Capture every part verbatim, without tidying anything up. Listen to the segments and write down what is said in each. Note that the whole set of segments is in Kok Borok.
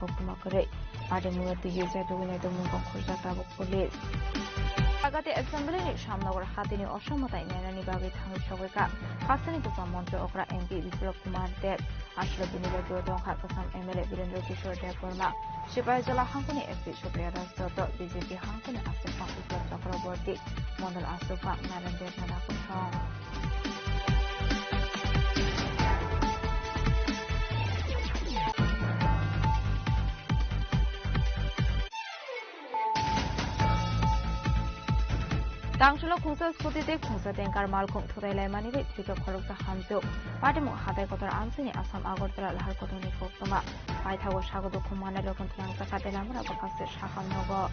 koktwma kwrwi. Party mungwi twiwi jai tugwinai tongmung tongkhorjak tabuk police. Agati Assembly ni Shyamnagar hatini osom mwtai nainani bagwi thangwi sogwi kha. Hasteni kwcham montri okra M P Biplab Kumar Deb, aswk bini logi o tongkha kwcham M L A Birendra Kishore Debbarma, Sipaijala hangkoni S P Supriya Rajdoto, B J P hangkoni aswk Biplab Chakraborty, Mondol aswk Naren Debbarma kosong. Tangsulo khungsa scooty tei khungsa tanker malkhung thutai laimani bai thwikha khoroksa hamjwk. Patimung hatai kotor amchaini Assam Agartala lahar kotorni koktwma. Paithago sago dukhum manai rokno twlangjakha tei lamarok bwkhakse sakha nogo.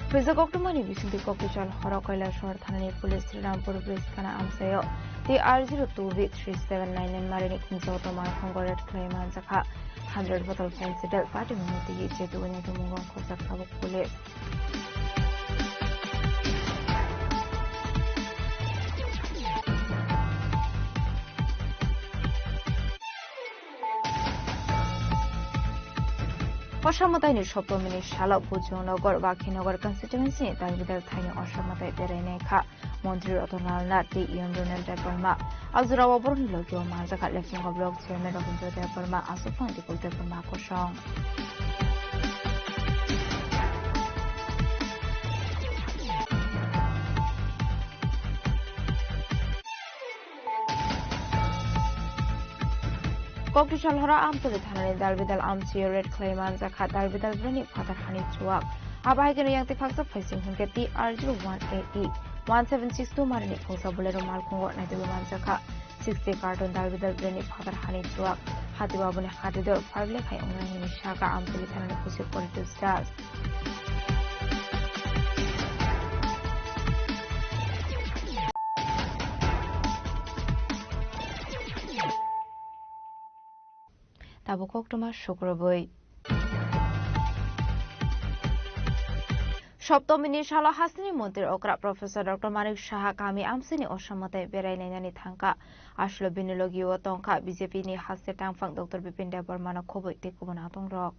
Pwijak koktwmani bisingtwi Koktichal horo Kailasahar thanani police Srirampur bridge thana amchaio T R zero two B three seven nine nine marini khungsa auto malkhungo raid khlai manjakha. Hundred bottle fentanyl patimung twi jetu wngya tongmung khorjak tabuk police. Kosa mwtaini Soptomini salo Bujongnagar, Bakhinagar constituency ni Dalbidal thaini osom mwtai berainai kha Montri Ratan Lal Nath tei E M Ronald Debbarma. A jorao borokni logi o manjakha Lepsengkha Block Chairman Rabindra Debbarma, aswk phang Dipul Debbarma kosong. Koktichal horo Amtwlwi thanani Dalbidal amchaio raid khlai manjakha Dalbidal bwrwini phatar hani chuak. Abo hai kheno yang tei khaksa phaising hwnkhe T R zero one A E one seven six two marini khungsa Bolero malkhungo naitugwi manjakha sixty carton Dalbidal bwrwini phatar hani chuak. Hati babuni hati dor five lakh hai wngnai hwnwi sakha Amtwlwi thanani pusi Porito Das. Tabuk koktwma sukrubwi. Soptomini salo hasteni montri okra Professor Doctor Manik Saha kami amsini osom mwtai berai nainani thangkha. Aswkno bini logi o tongkha B J P ni haste tangphang Doctor Bipin Debbarma no khobwi tei kubun atong rok.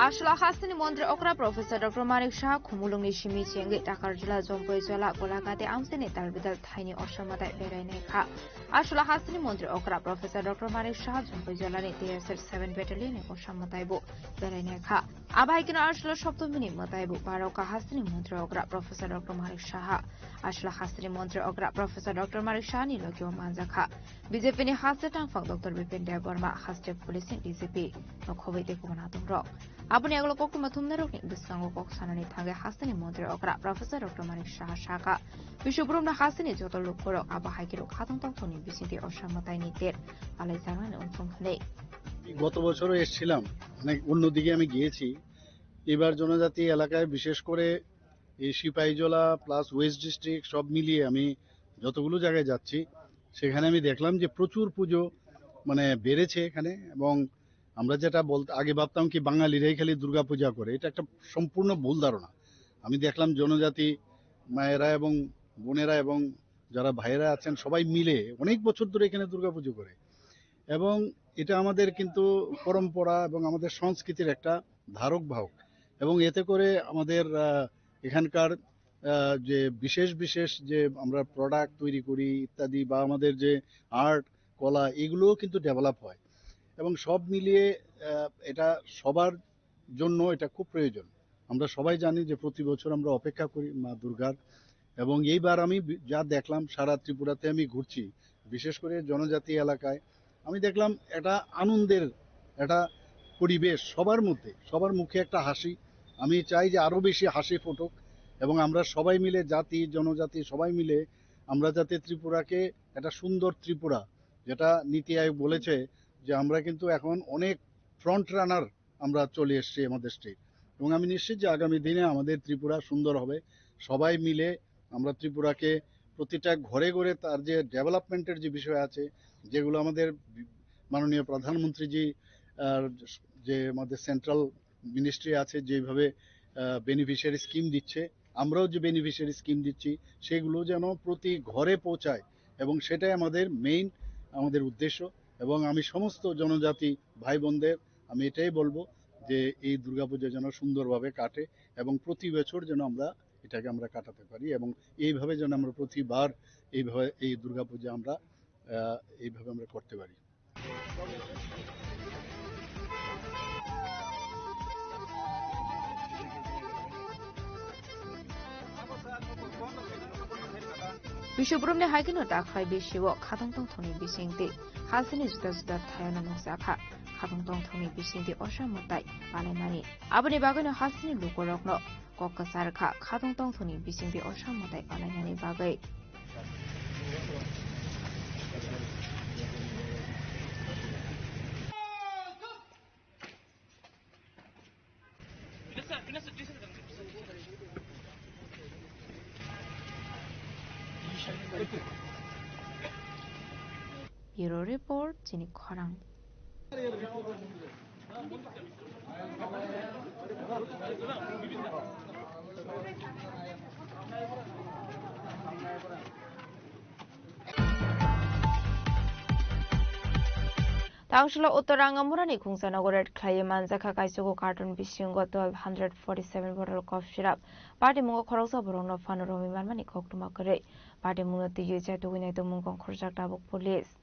Aswkno hasteni montri okra Professor Doctor Manik Saha Khumulwngni simi chengwi Takarjala, Jompoijala, Golagati amsini Dalbidal thaini osom mwtai berai naikha. Aswkno hasteni montri okra Professor Doctor Manik Saha Jompoijalani T S R seven Battalion ni osom mwtai bo berai naikha. Abo hai kheno aswkno Soptomini mwtai bo barokha hasteni montri okra Professor Doctor Manik Saha. Aswkno hasteni montri okra Professor Doctor Manik Saha ni logi o manjakha. B J P ni haste tangphang Doctor Bipin Debbarma, haste police ni D G P no khobwi tei kubun atong rok. Aboni yagulo koktwma thumnai rokni bwskango kok sanani thangwi hasteni montri okra Professor Doctor Manik Saha sakha, Biswabrom no hasteni joto lukurok abo hai kheno khatong tongthokni bisingtwi osom mwtaini ter palai jaknani unsung hwnwi. গত বছরও এসেছিলাম, মানে অন্যদিকে আমি গিয়েছি। এবার জনজাতি এলাকায় বিশেষ করে এই সিপাহীজলা প্লাস ওয়েস্ট ডিস্ট্রিক্ট সব মিলিয়ে আমি যতগুলো জায়গায় যাচ্ছি, সেখানে আমি দেখলাম যে প্রচুর পুজো মানে বেড়েছে এখানে। এবং আমরা যেটা বলতে আগে ভাবতাম কি বাঙালিরাই খালি দুর্গা পূজা করে, এটা একটা সম্পূর্ণ ভুল ধারণা। আমি দেখলাম জনজাতি মায়েরা এবং বোনেরা এবং যারা ভাইয়েরা আছেন সবাই মিলে অনেক বছর ধরে এখানে দুর্গা পুজো করে। এবং এটা আমাদের কিন্তু পরম্পরা এবং আমাদের সংস্কৃতির একটা ধারক বাহক। এবং এতে করে আমাদের, আহ, এখানকার, আহ, যে বিশেষ বিশেষ যে আমরা প্রোডাক্ট তৈরি করি ইত্যাদি বা আমাদের যে আর্ট, কলা, এগুলোও কিন্তু ডেভেলপ হয়। এবং সব মিলিয়ে, আহ, এটা সবার জন্য এটা খুব প্রয়োজন। আমরা সবাই জানি যে প্রতি বছর আমরা অপেক্ষা করি মা দুর্গার, এবং এইবার আমি বি-, যা দেখলাম সারা ত্রিপুরাতে আমি ঘুরছি, বিশেষ করে জনজাতি এলাকায় আমি দেখলাম একটা আনন্দের একটা পরিবেশ সবার মধ্যে, সবার মুখে একটা হাসি। আমি চাই যে আরো বেশি হাসি ফুটুক এবং আমরা সবাই মিলে জাতি, জনজাতি সবাই মিলে আমরা যাতে ত্রিপুরাকে একটা সুন্দর ত্রিপুরা, যেটা নীতি আয়োগ বলেছে, যে আমরা কিন্তু এখন অনেক ফ্রন্ট রানার আমরা চলে এসেছি আমাদের স্টেট। এবং আমি নিশ্চিত যে আগামী দিনে আমাদের ত্রিপুরা সুন্দর হবে। সবাই মিলে আমরা ত্রিপুরাকে প্রতিটা ঘরে ঘরে তার যে ডেভেলপমেন্টের যে বিষয় আছে, যেগুলো আমাদের বি-, মাননীয় প্রধানমন্ত্রীজি, আহ, যে আমাদের সেন্ট্রাল মিনিস্ট্রি আছে, যেভাবে, আহ, বেনিফিশিয়ারি স্কিম দিচ্ছে, আমরাও যে বেনিফিশিয়ারি স্কিম দিচ্ছি, সেগুলো যেন প্রতি ঘরে পৌঁছায়, এবং সেটাই আমাদের মেইন, আমাদের উদ্দেশ্য। এবং আমি সমস্ত জনজাতি ভাই বোনদের আমি এটাই বলবো যে এই দুর্গাপূজা যেন সুন্দরভাবে কাটে এবং প্রতি বছর যেন আমরা এটাকে আমরা কাটাতে পারি, এবং এইভাবে যেন আমরা প্রতিবার এইভাবে এই দুর্গাপূজা আমরা, আহ, এইভাবে আমরা করতে পারি। Biswabrum ni haikhe no dakhai bisio khatong tongthokni bisingtwi halsini juda juda thaio no nukjakha. Khatong tongthokni bisingtwi osa mwtai palaimani. Aboni bagwino halsini lukurokno kok kwchar kha khatong tongthokni bisingtwi osa mwtai palainani bagwi. Bureau Report, chini khorang. Tangshilo Uttor Rangamurani khungsa nogo raid khlaiwi manjakha kaisugo carton bisingo twelve hundred forty seven bottle cough syrup. Patimungo khoroksa borokno phano romwi manmani koktwma kwrwi. Patimungno twiwi chatugwi naitukmung kongkhorjak tabuk police.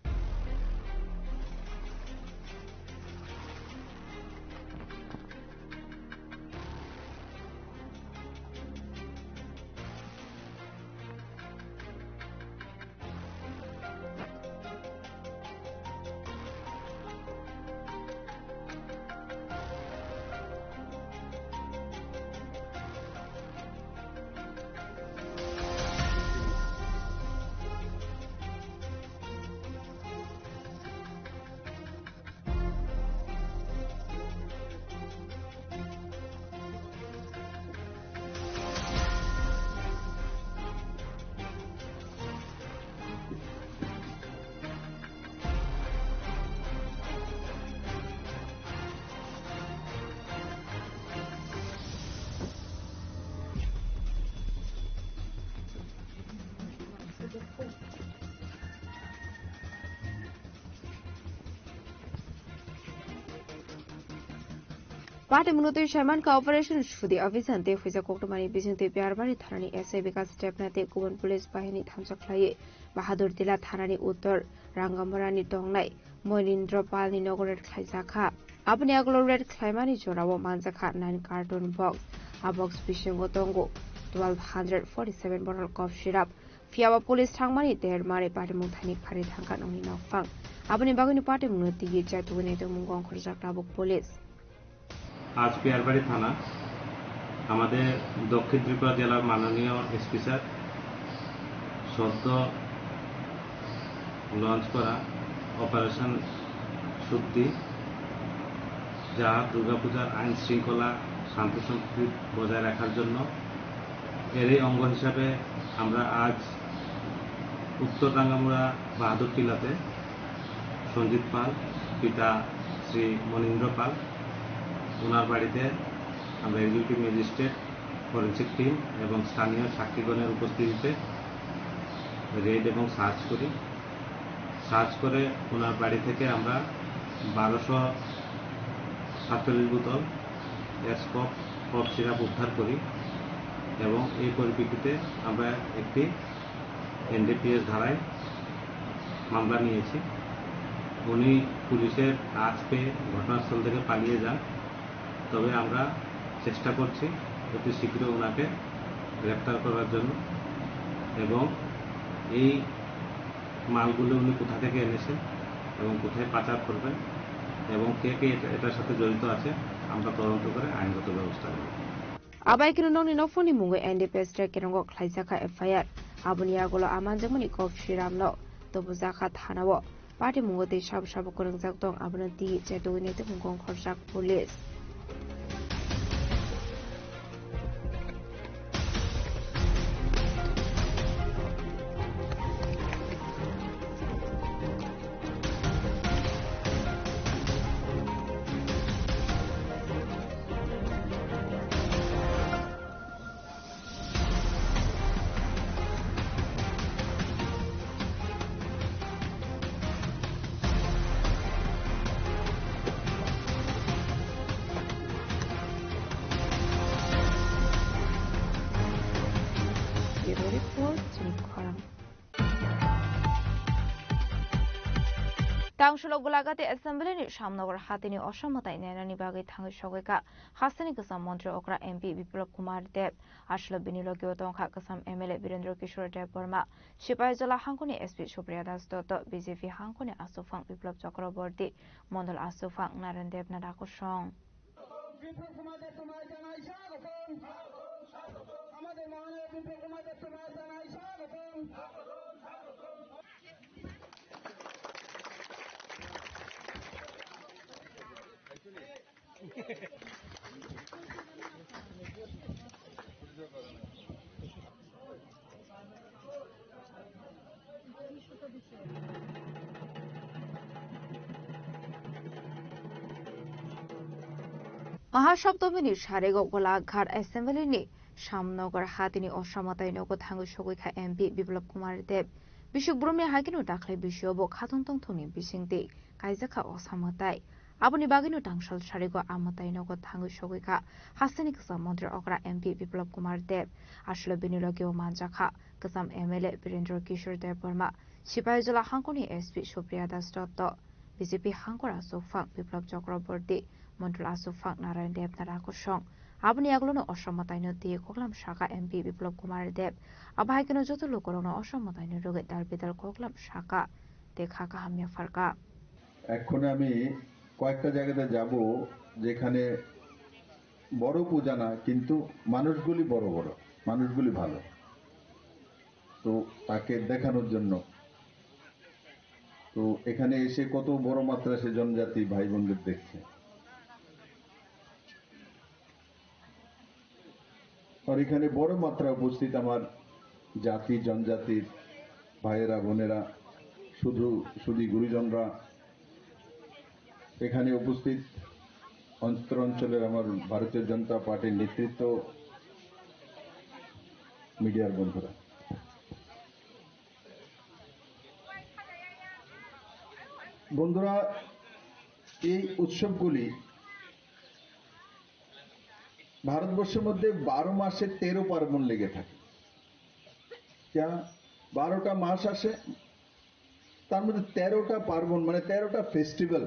Patimungno twi saimankha Operation Sudi Abhijan tei huijak koktwmani bisingtwi Biyarbari thanani S I Bikas Debnath tei kubun police bahini thansa khlaiwi Bahadur Tila thanani uttor Rangamurani tongnai Moinindra Palni nogo raid khlaijakha. Aboni agulo raid khlaimani jorao manjakha nine carton box. A box bisingo tongo twelve hundred forty seven bottle cough syrup. Phiyaba police thangmani dermari patimung thani pharwi thangkha nokni nokphang. Aboni bagwino patimungno twiwi chatugwi naitukmung kongkhorjak tabuk police. আজ পিয়ারবাড়ি থানা আমাদের দক্ষিণ ত্রিপুরা জেলার মাননীয় SP sir সদ্য লঞ্চ করা অপারেশন শুদ্ধি, যা দুর্গাপূজার আইন শৃঙ্খলা, শান্তি সম্প্রীতি বজায় রাখার জন্য। এরই অঙ্গ হিসাবে আমরা আজ উত্তর রাঙ্গামুড়া বাহাদুর টিলাতে সঞ্জিত পাল, পিতা শ্রী মনীন্দ্র পাল, ওনার বাড়িতে আমরা এক্সিকিউটিভ ম্যাজিস্ট্রেট, ফরেন্সিক টিম এবং স্থানীয় সাক্ষীগণের উপস্থিতিতে রেড এবং সার্চ করি। সার্চ করে ওনার বাড়ি থেকে আমরা বারোশো সাতচল্লিশ বোতল এসকপ কফ সিরাপ উদ্ধার করি এবং এই পরিপ্রেক্ষিতে আমরা একটি এনডিপিএস ধারায় মামলা নিয়েছি। উনি পুলিশের আঁচ পেয়ে ঘটনাস্থল থেকে পালিয়ে যান। তবে আমরা চেষ্টা করছি অতি শীঘ্র ওনাকে গ্রেপ্তার করার জন্য এবং এই মালগুলো উনি কোথা থেকে এনেছেন এবং কোথায় পাচার করবেন এবং কে কে এটা, এটার সাথে জড়িত আছে, আমরা তদন্ত করে আইনগত ব্যবস্থা নেব। Abai kheno nokni nokphangni mungo N D P S track kerongo khlaijakha F I R. Aboni yagulo amanjakmani kok Shriramno tobojakha thanao. Party mungo tei sabo sabo kwrwngjak tong, abono twi chetugwi naitugmung khorjak police. Bureau Report, Chini Khorang. Tangsulo Golaghat Assembly ni Shyamnagar hatini osom mwtai nainani bagwi thangwi sogwi kha hasteni kwcham montri okra M P Biplab Kumar Deb. Aswkno bini logio tongkha kwcham M L A Birendra Kishore Debbarma, Sipaijala hangkoni S P Supriya Das Dotto, B J P hangkoni aswkphang Biplab Chakraborty, Mondol aswkphang Narayan Debnath Rakosong. Biplab কুমার দেব তোমায় জানাই স্বাগতম। আমাদের মহানায়ক বিপ্লব কুমার দেব তোমায় জানাই স্বাগতম। Mahasoptomini sarego Golaghat Assembly ni Shyamnagar hatini osom mwtai nogo thangwi sogwi kha M P Biplab Kumar Deb. Bisik brumni hakeno dakhli bisio bo khatungtongthokni bisingtwi kaijakha osom mwtai. Aboni bagwino tangsal sarigo a mwtai nogo thangwi sogwi kha hasteni kwcham montri okra M P Biplab Kumar Deb. Aswkno bini logio manjakha kwcham M L A Birendra Kishore Debbarma, Sipaijala hangkoni S P Supriya Das Dotto, B J P hangkor aswkphang Biplab Chakraborty, Mondol aswkphang Narayan Debnath Rakosong. Aboni yagulono osom mwtaino twi koklam sakha M P Biplab Kumar Deb. Abo hai kheno joto lukurokno osom mwtaino rwgwi dal bidal koklam sakha tei kha kaham yapharkha. এক্ষণে আমি কয়েকটা জায়গাতে যাব, যেখানে বড় পূজা না, কিন্তু মানুষগুলি বড় বড়, মানুষগুলি ভালো। তো তাকে দেখানোর জন্য। তো এখানে এসে কত বড় মাত্রা সে জনজাতি ভাই বোনদের দেখছে। আর এখানে বড় মাত্রা উপস্থিত আমার জাতি জনজাতির ভাইয়েরা বোনেরা, শুধু শুধু গুরুজনরা, এখানে উপস্থিত অন্তর অঞ্চলের আমার ভারতীয় জনতা পার্টির নেতৃত্ব, মিডিয়ার বন্ধুরা। বন্ধুরা, এই উৎসবগুলি ভারতবর্ষের মধ্যে বারো মাসে তেরো পার্বণ লেগে থাকে। যা বারোটা মাস আসে, তার মধ্যে তেরোটা পার্বণ, মানে তেরোটা ফেস্টিভ্যাল।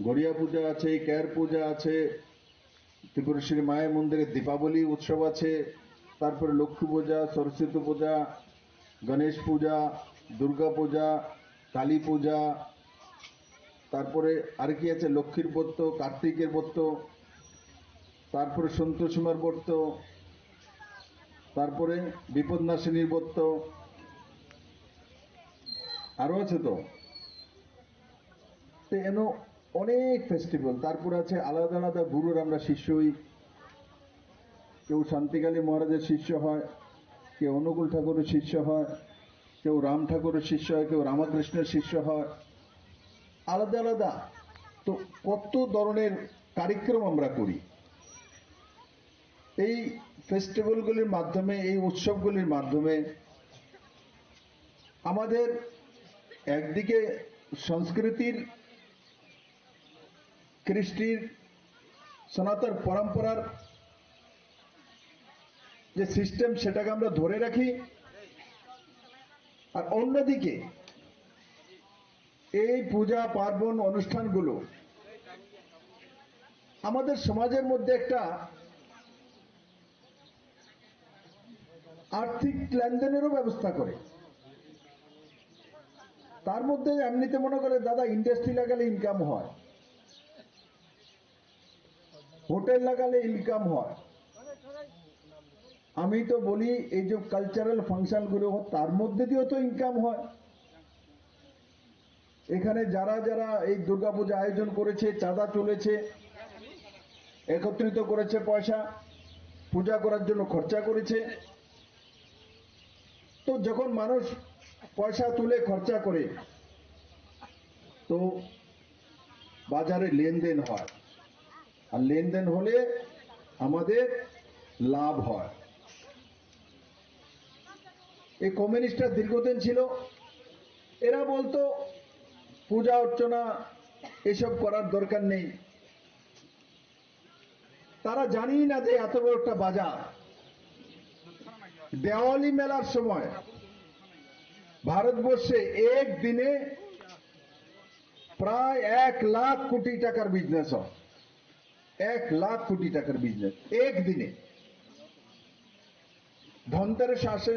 গড়িয়া পূজা আছে, কেয়ার পূজা আছে, ত্রিপুরেশ্বরী মায়ের মন্দিরে দীপাবলি উৎসব আছে, তারপরে লক্ষ্মী পূজা, সরস্বতী পূজা, গণেশ পূজা, দুর্গা পূজা, কালী পূজা, তারপরে আর কি আছে, লক্ষ্মীর ব্রত, কার্তিকের ব্রত, তারপরে সন্তোষীমার ব্রত, তারপরে বিপদনাশিনীর ব্রত, আরো আছে তো। তো এনো অনেক ফেস্টিভ্যাল, তারপরে আছে আলাদা আলাদা গুরুর আমরা শিষ্য হই। কেউ শান্তিকালী মহারাজের শিষ্য হয়, কেউ অনুকূল ঠাকুরের শিষ্য হয়, কেউ রাম ঠাকুরের শিষ্য হয়, কেউ রামকৃষ্ণের শিষ্য হয়, আলাদা আলাদা। তো কত ধরনের কার্যক্রম আমরা করি। এই ফেস্টিভ্যালগুলির মাধ্যমে, এই উৎসবগুলির মাধ্যমে আমাদের একদিকে সংস্কৃতির, কৃষ্টির, সনাতন পরম্পরার যে সিস্টেম, সেটাকে আমরা ধরে রাখি, আর অন্যদিকে এই পূজা পার্বণ অনুষ্ঠানগুলো আমাদের সমাজের মধ্যে একটা আর্থিক লেনদেনেরও ব্যবস্থা করে। তার মধ্যে এমনিতে মনে করে, দাদা, ইন্ডাস্ট্রি লাগালে ইনকাম হয়, হোটেল লাগালে ইনকাম হয়। আমি তো বলি, এই যে কালচারাল ফাংশনগুলো, তার মধ্যে দিয়েও তো ইনকাম হয়। এখানে যারা যারা এই দুর্গাপূজা আয়োজন করেছে, চাঁদা তুলেছে, একত্রিত করেছে পয়সা, পূজা করার জন্য খরচা করেছে, তো যখন মানুষ পয়সা তুলে খরচা করে, তো বাজারে লেনদেন হয়, আর লেনদেন হলে আমাদের লাভ হয়। এই কমিউনিস্টরা দীর্ঘদিন ছিল, এরা বলতো পূজা অর্চনা এসব করার দরকার নেই। তারা জানি না যে এত বড় একটা বাজার। দেওয়ালি মেলার সময় ভারতবর্ষে এক দিনে প্রায় এক লাখ কোটি টাকার বিজনেস হয়। এক লাখ কোটি টাকার বিজনেস এক দিনে। ধনতেরাস আসে,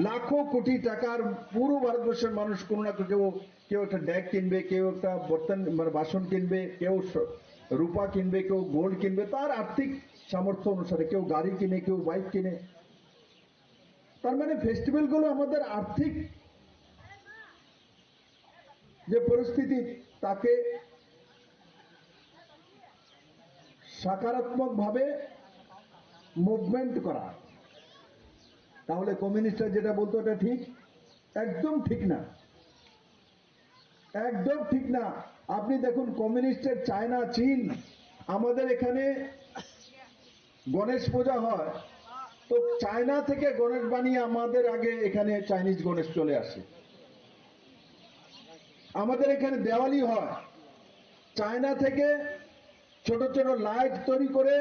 লাখো কোটি টাকার পুরো ভারতবর্ষের মানুষ কোনো না কেউ, কেউ একটা ডেক কিনবে, কেউ একটা বর্তন মানে বাসন কিনবে, কেউ স-, রূপা কিনবে, কেউ গোল্ড কিনবে, তার আর্থিক সামর্থ্য অনুসারে কেউ গাড়ি কিনে, কেউ বাইক কিনে। তার মানে ফেস্টিভ্যালগুলো আমাদের আর্থিক যে পরিস্থিতি, তাকে সকারাত্মকভাবে মুভমেন্ট করা। তাহলে কমিউনিস্টরা যেটা বলতো, এটা ঠিক? একদম ঠিক না, একদম ঠিক না। আপনি দেখুন, কমিউনিস্টের চায়না, চীন, আমাদের এখানে গণেশ পূজা হয়, তো চায়না থেকে গণেশ বানিয়ে আমাদের আগে এখানে চাইনিজ গণেশ চলে আসে। আমাদের এখানে দেওয়ালি হয়, চায়না থেকে ছোট ছোট লাইট তৈরি করে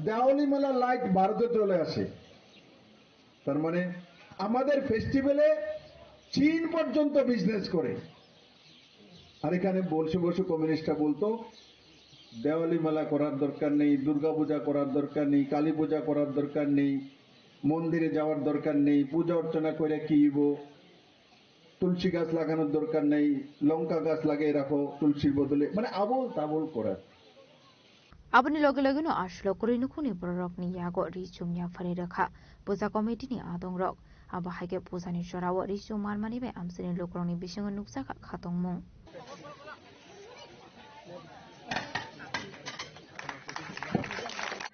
দেওয়ালি মেলা লাইট ভারতে চলে আসে। তার মানে আমাদের ফেস্টিভ্যালে চীন পর্যন্ত বিজনেস করে। আর এখানে বসে বসে কমিউনিস্টরা বলতো, দেওয়ালি মেলা করার দরকার নেই, দুর্গা পূজা করার দরকার নেই, কালী পূজা করার দরকার নেই, মন্দিরে যাওয়ার দরকার নেই, পূজা অর্চনা করে কি হইব, তুলসী গাছ লাগানোর দরকার নেই, লঙ্কা গাছ লাগিয়ে রাখো তুলসীর বদলে, মানে আবোল তাবোল করার। Aboni loge loge no aswk kwrwi nukhungni bororokni yago ri chum yaphari rwkha puja committee ni adongrok. Abo hai khe puja ni jorao ri chum manmani bai amchaini lukurokni bisingo nukjakha khatungmung.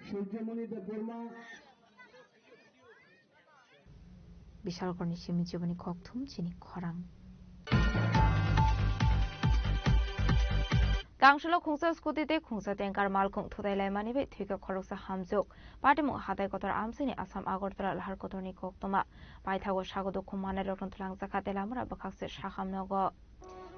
Surjamoni Debbarma. Bishalkorni simi jiboni kokthum chini khorang. Kangsalo khungsa scooty tei khungsa tanker malkhung thutai laimani bai thwikha khoroksa hamjwk. Patimung hatai kotor amchaini Assam Agartala lahar kotorni koktwma. Paithago sago dukhu manai rokno twlangjakha Telamura bwkhakse sakham nogo.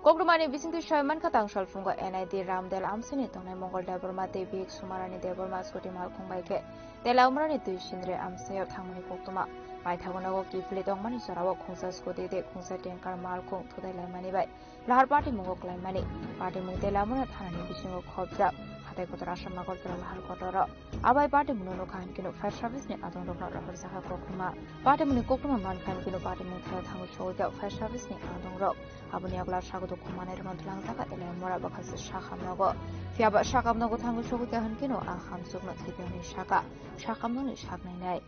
Koktwmani bisingtwi soi mankha, tangsal phungo N I D Ramdel amsini tongnai Mongol Debbarma tei Bihik Sumarani Debbarma scooty malkhung bai khe Telamurani twi sindre amsaio thangmani koktwma. Paithago nogo kiphilwi tongmani jorao khungsa scooty tei khungsa tanker malkhung thutai laimani bai lahar patimungo klaimani. Patimung Telamura thanani bisingo khopjak, hatai kotor Assam Agartala lahar kotoro. Abai patimungno nukha hinkhe no fire service ni adongrokno rohorjakha koktwma. Patimungni koktwma mankha hinkhe no patimung thaio thangwi sogwi kha fire service ni adongrok. Aboni yagulo sago dukhu manai rwna twlangjakha Telamura bwkhakse sakham nogo. Phiya ba sakham nogo thangwi sogwi kha hinkhe no a hamjwkno thwipiyani saka, sakham nokni sak nainai.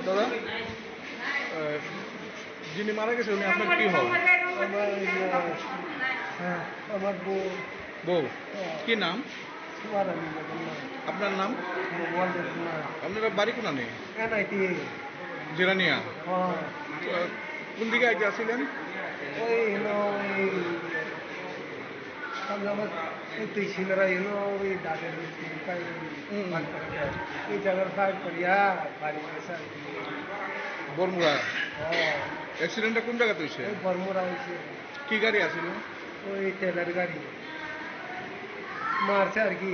দাদা, আহ, যিনি মারা গেছে উনি আপনার কি হন? আমার, আহ, হ্যাঁ, আমার বউ। বউ? হ্যাঁ। কি নাম? সুমারানি আমার নাম। আপনার নাম? মোহাম্মদ ইসমাইল। আপনারা বাড়ি কোনানে? এনআইটি। জিরানিয়া? হ্যাঁ। আহ, কোন দিকে আইতে আসছিলেন? ওই হলো ওই সামনে আমার এই তুই সিনারা হলো ওই দাদের ওই কাই হুম। এই জায়গার ফাইভ করিয়া বাড়ি গেছে আর কি। বরমুড়া? হ্যাঁ। অ্যাক্সিডেন্টটা কোন জায়গাতে হয়েছে? ওই বরমুড়া হয়েছে। কি গাড়ি আছিল? ওই তেলের গাড়ি। মারছে আর কি।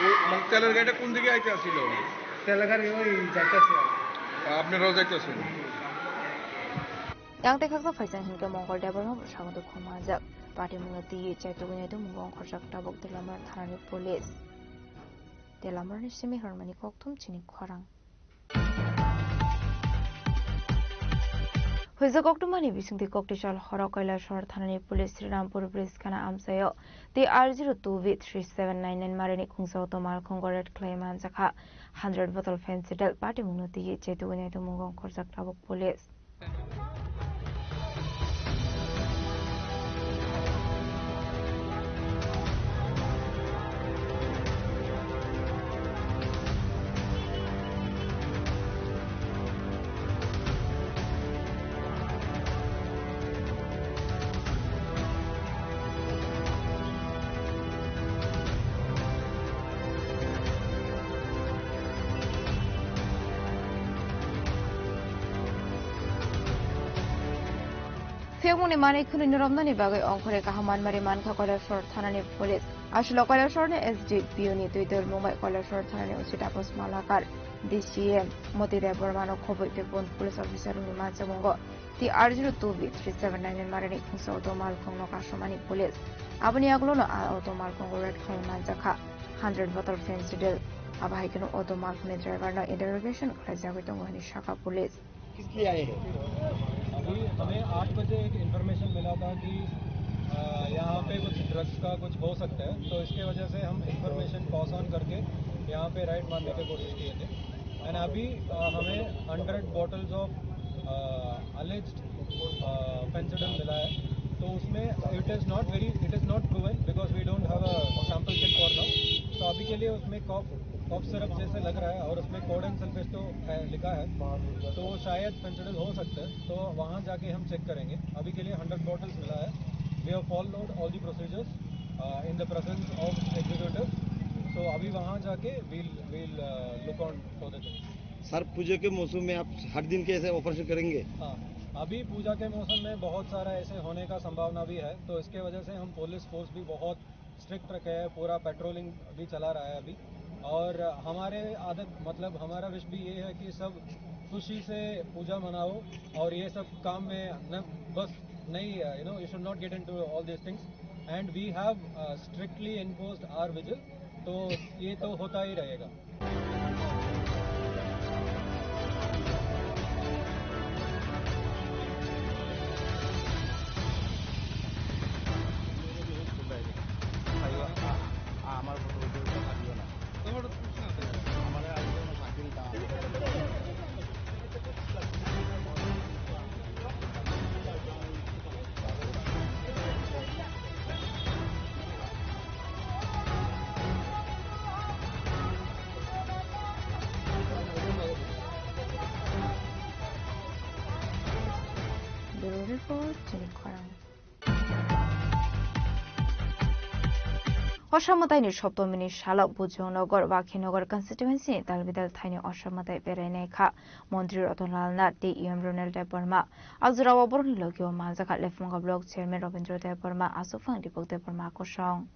ও, মানে তেলের গাড়িটা কোন দিকে আইতে আসছিল? তেলের গাড়ি ওই যাইতেছে। আপনারাও যাইতেছেন? Yang tei khaksa phaisa hinkhe Mongol Debbarma bo sago dukhu manjak. Patimungno twiwi chaitugwi naitugmung wngkhorjak tabuk Telamura thanani police. Telamurani simi hwnmani kokthum chini khorang. Huijak koktwmani bisingtwi koktichal horo Kailasahar thanani police Srirampur bridge khana amchaio T R zero two B three seven nine nine marini khungsa auto malkhungo raid khlai manjakha hundred bottle Phensedyl. Patimungno twiwi chaitugwi naitugmung wngkhorjak tabuk police. Tengmungni manwi khwnwi noromnani bagwi ongkhorwi kaham manmari mankha Koilashahar thanani police. Aswk Koilashahar ni S D P O ni twi dormung bai Koilashahar thanani O C Tapas Malakar, D C M Moti Debbarma no khobwi tei police officer rokni manchamungo T R zero two B three seven nine nine marani khungsa auto malkhungno kasomani police. Aboni yagulono a auto malkhungo red khalwi manjakha hundred bottle fentanyl. Abo hai kheno auto malkhungni driver no interrogation khlaijagwi tongo hwnwi sakha police. किस लिए आए हैं? अभी हमें आठ बजे एक इन्फॉर्मेशन मिला था कि, अ, यहाँ पे कुछ ड्रग्स का कुछ हो सकता है, तो इसके वजह से हम इन्फॉर्मेशन पास ऑन करके यहाँ पे राइड मारने की कोशिश किए थे। एंड अभी, अ, हमें हंड्रेड बॉटल्स ऑफ, अ, अलेज्ड, अ, फेंसिडिल मिला है, तो उसमें it is not very, it is not proven because we don't have a sample kit for now। तो अभी के लिए उसमें कॉफ कॉफ सिरप जैसे लग रहा है और उसमें कोडेन सल्फेट तो है, लिखा है, तो वो शायद फेंसिडिल हो सकता है। तो वहाँ जाके हम चेक करेंगे। अभी के लिए हंड्रेड बॉटल्स मिला है। We have followed all the procedures in the presence of executive। So अभी वहाँ जाके we'll, we'll look on for the things। Sir, पूजा के मौसम में आप हर दिन के ऐसे ऑपरेशन करेंगे? हाँ, अभी पूजा के मौसम में बहुत सारा ऐसे होने का संभावना भी है, तो इसके वजह से हम पुलिस फोर्स भी बहुत स्ट्रिक्ट रखे हैं, पूरा पेट्रोलिंग भी चला रहा है अभी। और हमारे आदत, मतलब हमारा विश भी ये है कि सब खुशी से पूजा मनाओ और ये सब काम में न, बस नहीं, you know, you should not get into all these things। And we have strictly enforced our vigil। तो ये तो होता ही रहेगा। Bureau Report, Chini Khorang. Osa mwtaini Soptomini salo Bujongnagar, Wakhinagar constituency ni dalbidal thaini osa mwtai berainai kha Montri Ratan Lal Nath tei E M Ronald Debbarma. Agjora o borokni logi o manjakha Lefunga Block Chairman Robindra Debbarma, Aswkphang Deepak Debbarma kosong.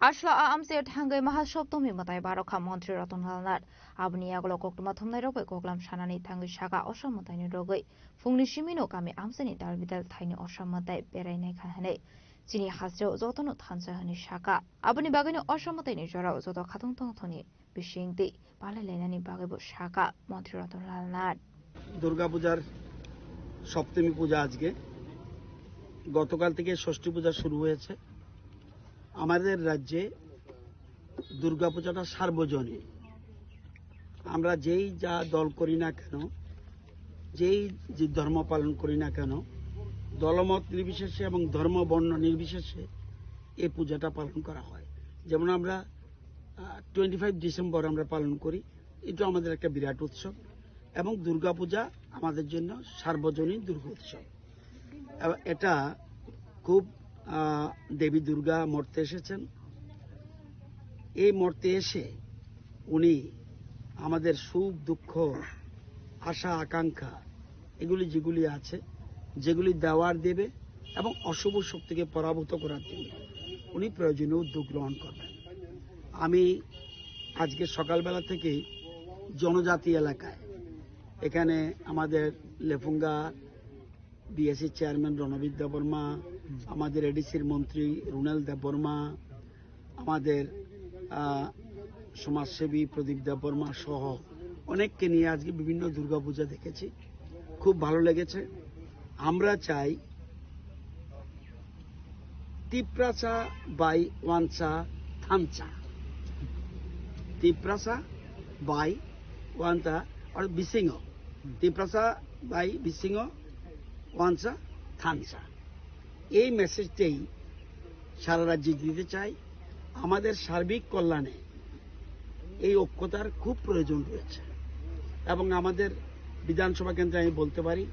Asla a amchaio thangwi maha Soptomi mwtai barokha Montri Ratan Lal Nath. Aboni yagulo koktwma thumnairok bai koklam sanani thangwi sakha osa mwtaini rogwi. Phungni simino kami amchaini dalbidal thaini osa mwtai berainai kha hwnwi chini hasteo jotono thansa hwnwi sakha. Aboni bagwino osa mwtaini jorao joto khatung tongthokni bising tei palai lainani bagwibo sakha Montri Ratan Lal Nath. দুর্গাপূজার সপ্তমী পূজা আজকে। গতকাল থেকে ষষ্ঠী পূজা শুরু হয়েছে। আমাদের রাজ্যে দুর্গাপূজাটা সার্বজনীন। আমরা যেই যা দল করি না কেন, যেই যে ধর্ম পালন করি না কেন, দলমত নির্বিশেষে এবং ধর্ম বর্ণ নির্বিশেষে এই পূজাটা পালন করা হয়। যেমন আমরা, আহ, টোয়েন্টি ফাইভ ডিসেম্বর আমরা পালন করি, এটা আমাদের একটা বিরাট উৎসব। এবং দুর্গাপূজা আমাদের জন্য সার্বজনীন দুর্গোৎসব। এবং এটা খুব, আহ, দেবী দুর্গা মর্তে এসেছেন। এই মর্তে এসে উনি আমাদের সুখ দুঃখ, আশা আকাঙ্ক্ষা, এগুলি যেগুলি আছে, যেগুলি দেওয়ার দেবে এবং অশুভ শক্তিকে পরাভূত করার জন্য উনি প্রয়োজনীয় উদ্যোগ গ্রহণ করবেন। আমি আজকে সকালবেলা থেকেই জনজাতি এলাকায়, এখানে আমাদের লেফুঙ্গা বিএসসি চেয়ারম্যান রণবীর দেববর্মা, আমাদের এডিসির মন্ত্রী রুনেল দেববর্মা, আমাদের আহ, সমাজসেবী প্রদীপ দেববর্মা সহ অনেককে নিয়ে আজকে বিভিন্ন দুর্গাপূজা দেখেছি, খুব ভালো লেগেছে। আমরা চাই তিপ্রাসা বাই ওয়ানসা থানসা, তিপ্রাসা বাই ওয়ানসা আর বিসিংহ, তিপ্রাসা বাই বিসিংহ ওয়ানসা থানসা। এই মেসেজটাই সারা রাজ্যে দিতে চাই। আমাদের সার্বিক কল্যাণে এই ঐক্যতার খুব প্রয়োজন রয়েছে এবং আমাদের বিধানসভা কেন্দ্রে আমি বলতে পারি,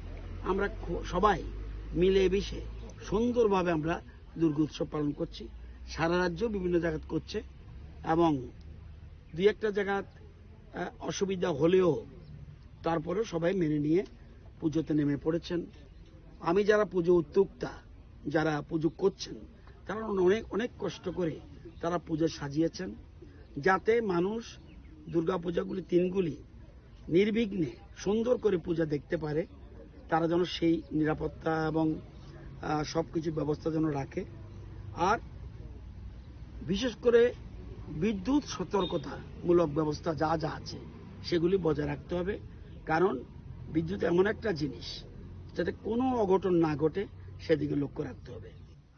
আমরা খু-, সবাই মিলেমিশে সুন্দরভাবে আমরা দুর্গোৎসব পালন করছি। সারা রাজ্য বিভিন্ন জায়গাত করছে এবং দুই একটা জায়গাত, আহ, অসুবিধা হলেও তারপরেও সবাই মেনে নিয়ে পুজোতে নেমে পড়েছেন। আমি যারা পুজো উদ্যোক্তা, যারা পুজো করছেন, তারা অনেক, অনেক কষ্ট করে তারা পুজো সাজিয়েছেন, যাতে মানুষ দুর্গাপূজাগুলি তিনগুলি নির্বিঘ্নে সুন্দর করে পূজা দেখতে পারে, তারা যেন সেই নিরাপত্তা এবং, আহ, সবকিছু ব্যবস্থা যেন রাখে। আর বিশেষ করে বিদ্যুৎ সতর্কতামূলক ব্যবস্থা যা যা আছে সেগুলি বজায় রাখতে হবে, কারণ বিদ্যুৎ এমন একটা জিনিস যাতে কোনো অঘটন না ঘটে সেদিকে লক্ষ্য রাখতে হবে।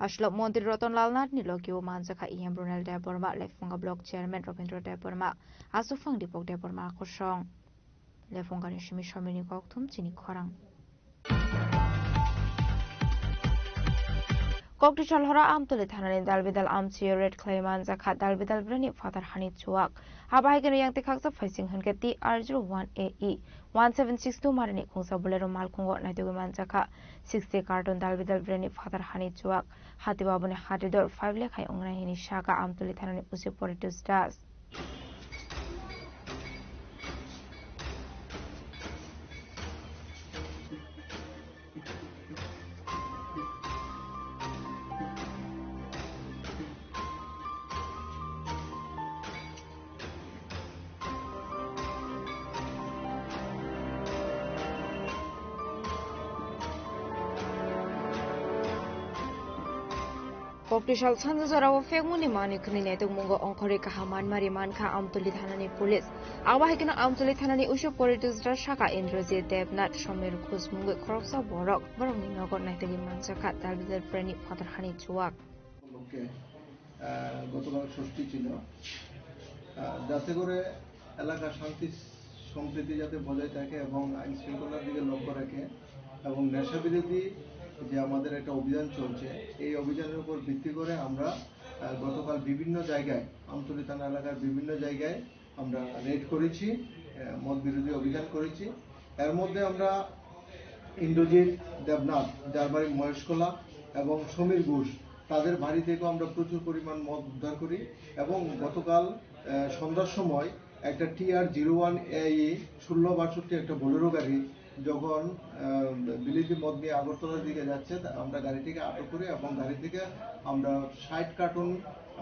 Aslok Montri Roton Lal Nath ni logi o manjakha E M Ronald Debbarma, Lephunga Block Chairman Robindra Debbarma, Asufang Dipok Debbarma Kosong. Lephunga ni simi somini kokthum chini khorang. Koktisal hora Amtoli thanani dalbidal amchiyo raid khlai manjakha dalbidal breni phatar hani chuak. Abo hai kheno yang tekhaksa phaising hwnkhe T R zero one A E one seven six two marini khungsa Bolero malkhungo naitugwi manjakha sixty carton dalbidal breni phatar hani chuak. Hati babuni hati dor five lekhai wngnai hini saka Amtoli thanani usi Poritus Das. Koktisal sanja jorao phekmuni manwi khwnwi naitokmungo ongkhorwi kaham manmari mankha Amtoli thanani police. Abo hai kheno Amtoli thanani uiso Poritus Das saka Indrajit Debnath Somir Khush mungwi khoroksa borok borokni nogo naitogwi manjakha dalbidal breni phatar hani chuak. উপলক্ষে, আহ, গতকাল ষষ্ঠী ছিল। আহ, যাতে করে এলাকার শান্তি সম্প্রীতি যাতে বজায় থাকে এবং আইন শৃঙ্খলার দিকে লক্ষ্য রাখে এবং নেশা বিরোধী যে আমাদের একটা অভিযান চলছে, এই অভিযানের উপর ভিত্তি করে আমরা, আহ, গতকাল বিভিন্ন জায়গায়, আমতলী থানা এলাকার বিভিন্ন জায়গায় আমরা রেড করেছি, আহ, মদ বিরোধী অভিযান করেছি। এর মধ্যে আমরা ইন্দ্রজিৎ দেবনাথ, যার বাড়ি মহেশখোলা, এবং সমীর ঘোষ, তাদের বাড়ি থেকেও আমরা প্রচুর পরিমাণ মদ উদ্ধার করি এবং গতকাল, আহ, সন্ধ্যার সময় একটা T R zero one A E ষোলো বাষট্টি একটা বোলেরো গাড়ি যখন, আহ, বিলিতি মদ নিয়ে আগরতলার দিকে যাচ্ছে, তা আমরা গাড়িটিকে আটক করি এবং গাড়ি থেকে আমরা ষাট কার্টন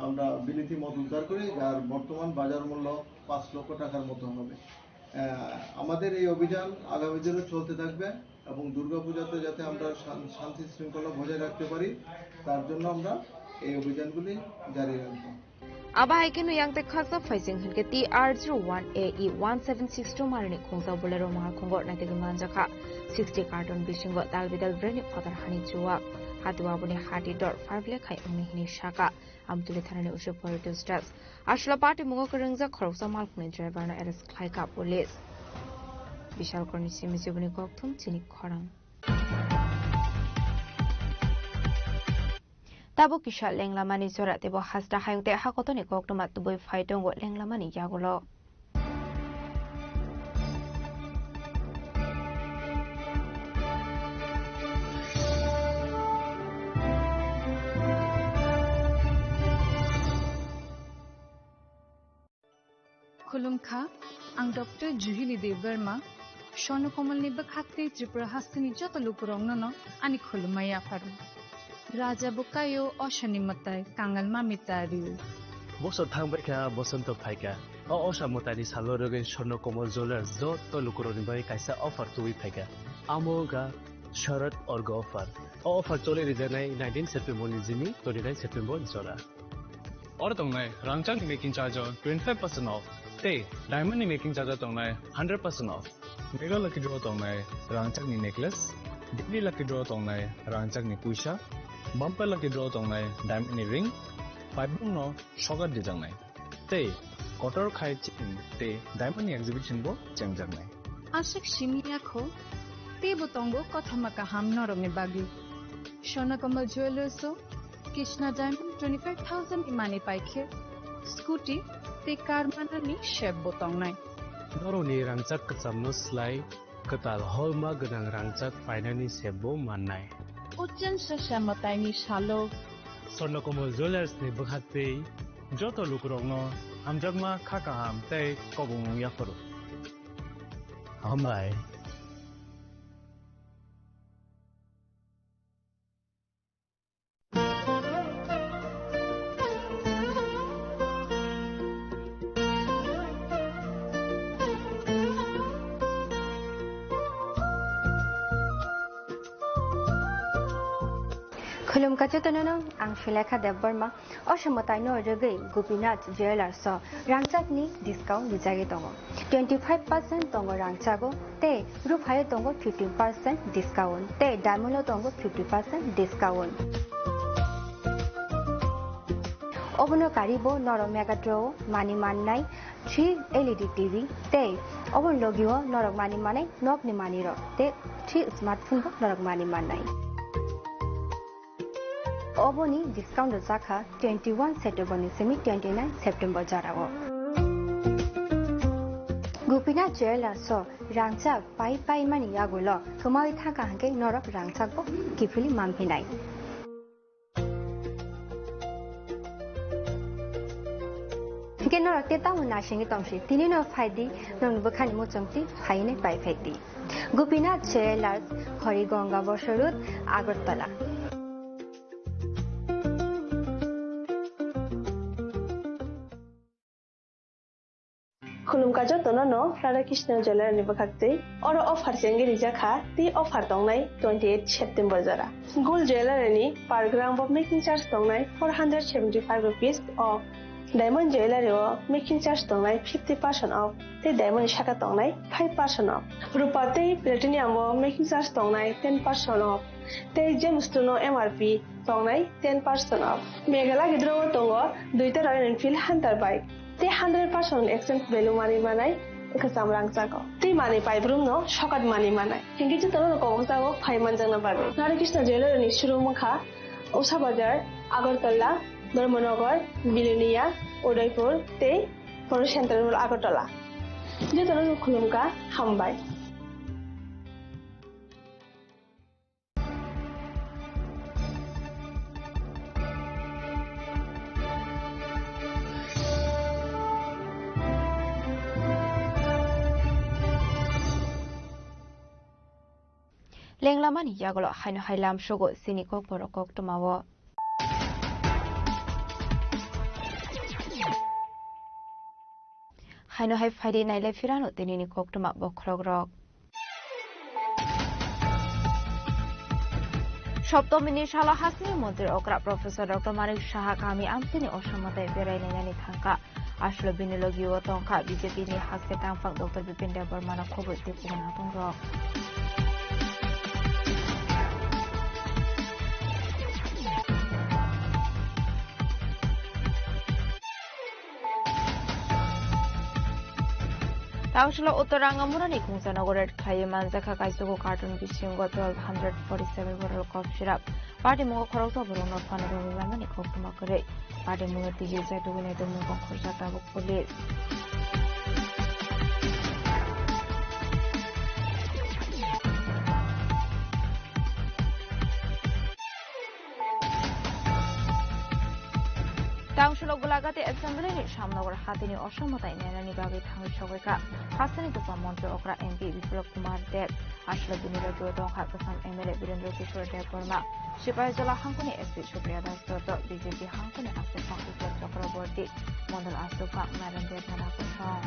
আমরা বিলিতি মদ উদ্ধার করি, যার বর্তমান বাজার মূল্য পাঁচ লক্ষ টাকার মতো হবে। আহ, আমাদের এই অভিযান আগামী দিনও চলতে থাকবে এবং দুর্গাপূজাতে যাতে আমরা শান-, শান্তি শৃঙ্খলা বজায় রাখতে পারি, তার জন্য আমরা এই অভিযানগুলি জারি রাখবো। Abo hai kheno yang tekhaksa phaising hwnkhe T R zero one A E one seven six two marini khungsa Bolero malkhungo naitugwi manjakha sixty carton bisingo dalbidal breni phatar hani chuak. Hati babuni hati dor five lekhai wngnai hini saka Amtuli thanani usi Poritus Das. Aswla patimungo kwrwngjak khoroksa malkhungni driver no arrest khlaikha police. Bishalkorni simi chibuni kokthum chini khorang. Tabuk kisa lenglamani jora teibo hasta hayung tei hakotoni koktwma tubui phai tongo lenglamani yagulo. Khulumkha, ang Doctor Juhili Debbarma, Swarno Komalni bwkhak tei Tripura hasteni joto lukurokno no ani khulumma yapharo. Raja bo kaio, osani mwtai, kangal mami ta rio. Bosor thangbai kha, bosonto phaikha. O osa mwtaini salo rwgwi Swarno Komal Jewellers joto lukurokni bagwi kaisa offer tubui phaikha. Amo wngkha Sharad Orgo offer. O offer choli rijaknai nineteen September ni jini twenty nine September ni jora. Oro tongnai rangchakni making charge o twenty five percent off. Tei diamond ni making charge o tongnai hundred percent off. Mega lucky draw tongnai rangchakni necklace, daily lucky draw tongnai rangchakni puisa, bumper lucky draw tongnai diamond ni ring, paibung no sogat dijaknai. Tei kotor khai chain tei diamond ni exhibition bo chengjaknai. Aswk simi ya kho, teibo tongo kothoma kaham norokni bagwi. Swarna Kamal Jewellers o Krishna Diamond twenty five thousand ni manwi paikhe, scooty tei car manani sep bo tongnai. Norokni rangchak kwchamno slai kwtal holma gwnang rangchak painani sep bo mannai. Ochen sasa mwtaini salo Swarna Kamal Jewellers ni bwkhaktwi joto lukurokno hamjakma kha kaham tei kobongmung yaphuru. Hambai. Khulumkha jotono no, ang Sulekha Debbarma. O se mwtaino rwgwi Gopinath Jewellers o rangchakni discount rijagwi tongo. Twenty five percent tongo rangchago tei ruphaio tongo fifteen percent discount tei diamond o tongo fifty percent discount. Obono karibo norok Mega Draw o manwi mannai three L E D T V tei obono logio norok manwi mannai nokni manwirok tei three smartphone bo norok manwi mannai. Oboni discount rwjakha twenty one September ni simi twenty nine September jorao. Gopinath Jewellers o rangchak pai pai mani yagulo kwmawi thangkha hwnkhe norok rangchak bo kiphilwi manphinai. Hwnkhe norok tei tamo naisingwi tongsi, tini no phaidi, nokni bwkhani muchungtwi phainai pai phaidi. Gopinath Jewellers, Hori Ganga Bosor Road, Agartala. Khulumkha jotono no Radha Krishna Jewellery ni bwkhaktwi. Oro offer chengwi rijak kha, tei offer tongnai twenty eight September jora. Gold Jewellery ni per gram bo making charge tongnai four hundred seventy five rupees off. Diamond Jewellery o making charge tongnai fifty percent off, tei diamond ni saka tongnai five percent off. Rupa tei platinum o making charge tongnai ten percent off, tei gemstone o M R P tongnai ten percent off. Mega lucky draw o tongo duita Royal Enfield Hunter bike, tei hundred percent exchange value manwi manai kwcham rangchak o, tei manwi paibrumno sokat manwi manai. Hinkhe jotono kobokjago phai manjakna bagwi. Radha Krishna Jewellery ni showroom wngkha Usha Bazar, Agartala, Dharmanagar, Bilonia, Udaipur tei Poro Central Mall Agartala. Jotono khulumkha, hambai. Lenglamani yagulo haino hai lamsogo chini kokborok koktwmao. Haino hai phaidi nailai phirano tinini koktwma bokhorokrok. Saptomini salo hasteni montri okra Professor Doctor Manik Saha kami amtini Osomate berai nainani thangkha. Aswk bini logio tongkha B J P ni hakhe tangphang Doctor Bipin Debbarma no khobwi tei kubun hatongrok. Tawswla Uttor Rangamurani Khungsanogor raid khlaiwi manjakha kaisugo carton bisingo twelve hundred forty seven bottle cough syrup. Party mungo khoroksa borokno phanwi romwi manmani koktwma kwrwi. Party mungo twijijak tubunai tongmung bongkhorjak tabuk police. Tangsulo Golagati Assembly ni Shyamnagar hatini Osomata nainani bagwi thangwi sogwi kha. Hasteni kwcham montri okra M P Biplab Kumar Deb, aswk bini logio tongkha kwcham M L A Birendra Kishore Debbarma, Sipaijala hangkoni S P Supriya Das Dotto, B J P hangkoni aswk Biplab Chakraborty, Mondol aswk Naren Debbarma kosong.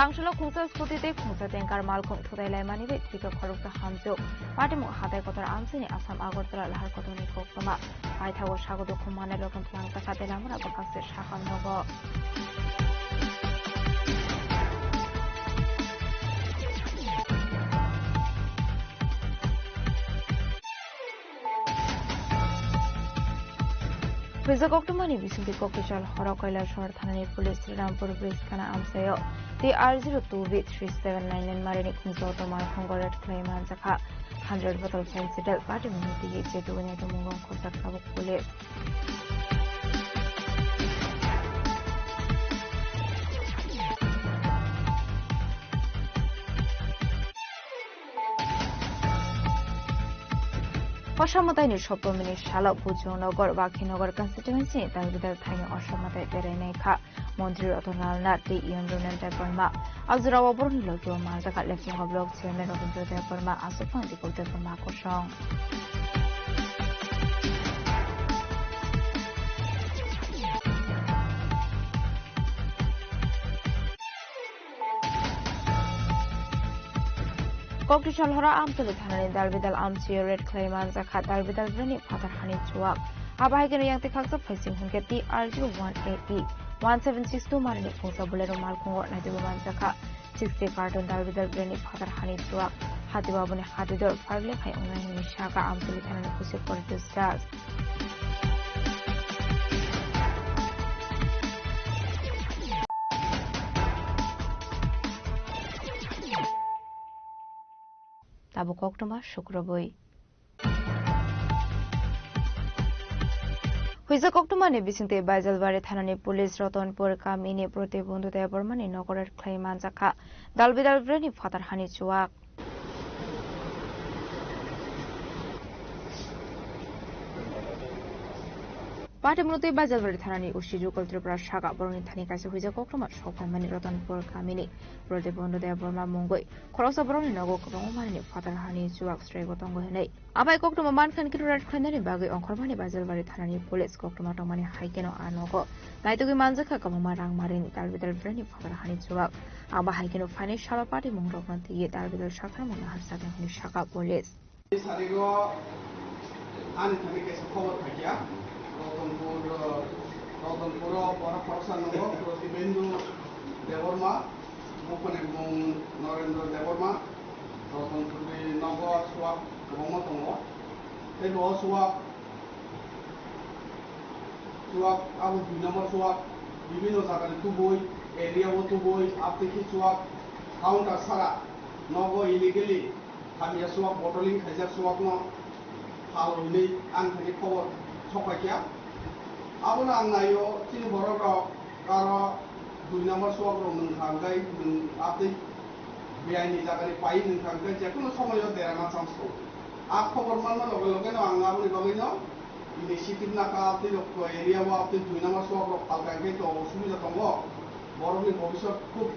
Tangsulo khungsa scooty tei khungsa tanker malkhung thutai laimani bai thrika khoroksa hamjwk. Patimung hatai kotor amchaini Assam Agartala lahar kotorni koktwma. Paithago sago dukhu manai rokno twlang taka tei lamura bwkhakse sakha nogo. Phuijak koktwmani bisingtwi Koktichal horo Kailasahar thanani police Srirampur bridge khana amchaio T R zero two B three seven nine nine marini khungsa auto malkhungo raid khlai manjakha. Hundred bottle Phensedyl patimungni twi je tubunai tongmungo khorsa tabuk police. Osamataini Soptomini salo Bujongnagar, Bakhinagar constituency ni Dalbidal thaini Osamata berai naikha Montri Ratan Lal Nath tei E M Ronan Debbarma. A jorao borokni logio manjakha Lepchunga Block Chairman Rabindra Debbarma, Aswk Pang Dipok Debbarma kosong. Koktichal horo Amtwlwi thanani Dalbidal amchaio raid khlai manjakha Dalbidal brani phatar hani chuak. Abo hai kheno yang tei khaksa phaising hwnkhe T R zero one A E one seven six two marini khungsa Bolero malkhungo naitugwi manjakha sixty carton Dalbidal brani phatar hani chuak. Hati baboni hati dol pharle khai wngnai hwnwi sakha Amtwlwi thanani Kuchuk Police Discharge. Tabuk koktwma sukrubwi. Huijak koktwmani bisingtwi Baijalbari thanani police Ratanpur kamini Pratibondhu Debbarmani nogo raid khlai manjakha Dalbidal brani phatar hani chuak. Patimurti Baijalbari thanani O C Jukul Tripura saka borokni thani kaisa huijak koktwma sokphaimani Ratanpur kamini Pratibondhu Debbarma mungwi khoroksa borokni nogo kwbangma manini phatar hani chuak sraibo tongo hwnwi. Abai koktwma mankha hwnkhe raid khlainani bagwi ongkhormani Baijalbari thanani police koktwma tongmani hai kheno a nogo naitugwi manjakha kwbangma rang marini Dalbidal brani phatar hani chuak. Abo hai kheno phainai salo patimung rokno twiwi Dalbidal sakharmung nahar sakha hwnwi sakha police. Sarigo ani thani kaisa khobor phaikha. Ratanpur, Ratanpuro borok khoroksa nogo Pratibendhu Debbarma, buphani mung Narendra Debbarma. Ratanpurni nogo chuak kwbangma tongo. Tei bo chuak, chuak abo dui number chuak, bibinno jagani tubui, area o tubui, abtwi khe chuak counter sara nogo illegally hamya chuak, bottling khaijak chuakno phal hwnwi ang thani khobor sokphaikha. Abono ang naio, chini borok rok aro dui number chuak rok nwng kha hwnkhe nwng atwi biyai ni jaga ni pai nwng kha hwnkhe jekono somoyo derana chance tongo. A khobor manma loge loge no ang aboni bagwi no initiative nakha, atwi rok area o atwi dui number chuak rok phalka hwnkhe to osubida tongo, borok ni bobiswt khub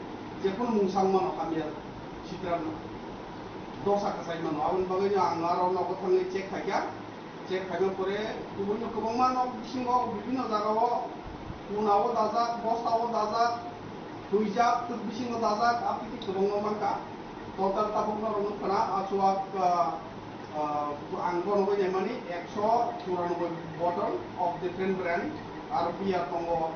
jekono mungsang mano hamya. Sitra no dosa kwchai mano. Aboni bagwi no ang aro nogo thangwi check khaikha. Check khaima pore kubun no kwbangma nok bisingo bibinno jagao kunao dajak, bostao dajak, huijak, twk bisingo dajak, aboni kwbangma mankha. Total tabuk norok nukha na, a chuak, ah, ah, ang bono bai naimani ekso churanobboi bottle of different brand, aro beer tongo,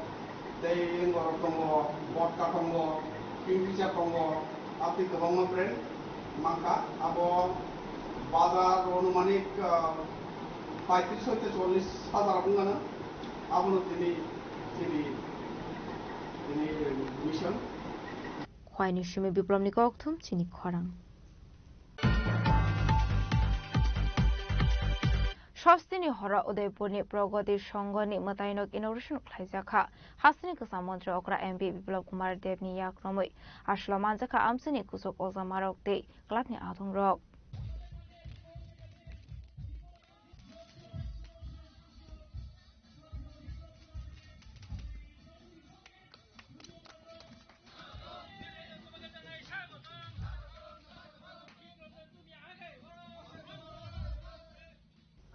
tei borok tongo, vodka tongo, Kingfisher tongo, aboni kwbangma brand mankha. Abo bazar o anumanik, ah, paitris hoite chollis hajar wngmano. Abono tini, tini, tini mission. Khwaini simi Biplobni kokthum chini khorang. Sostini horo Udaipurni Pragati Songhoni mwtaino inauguration khlaijakha. Hasteni kwcham montri okra M P Biplab Kumar Debni yakromwi aswlao manjakha amchaini kuchuk ojamarok tei clubni adongrok.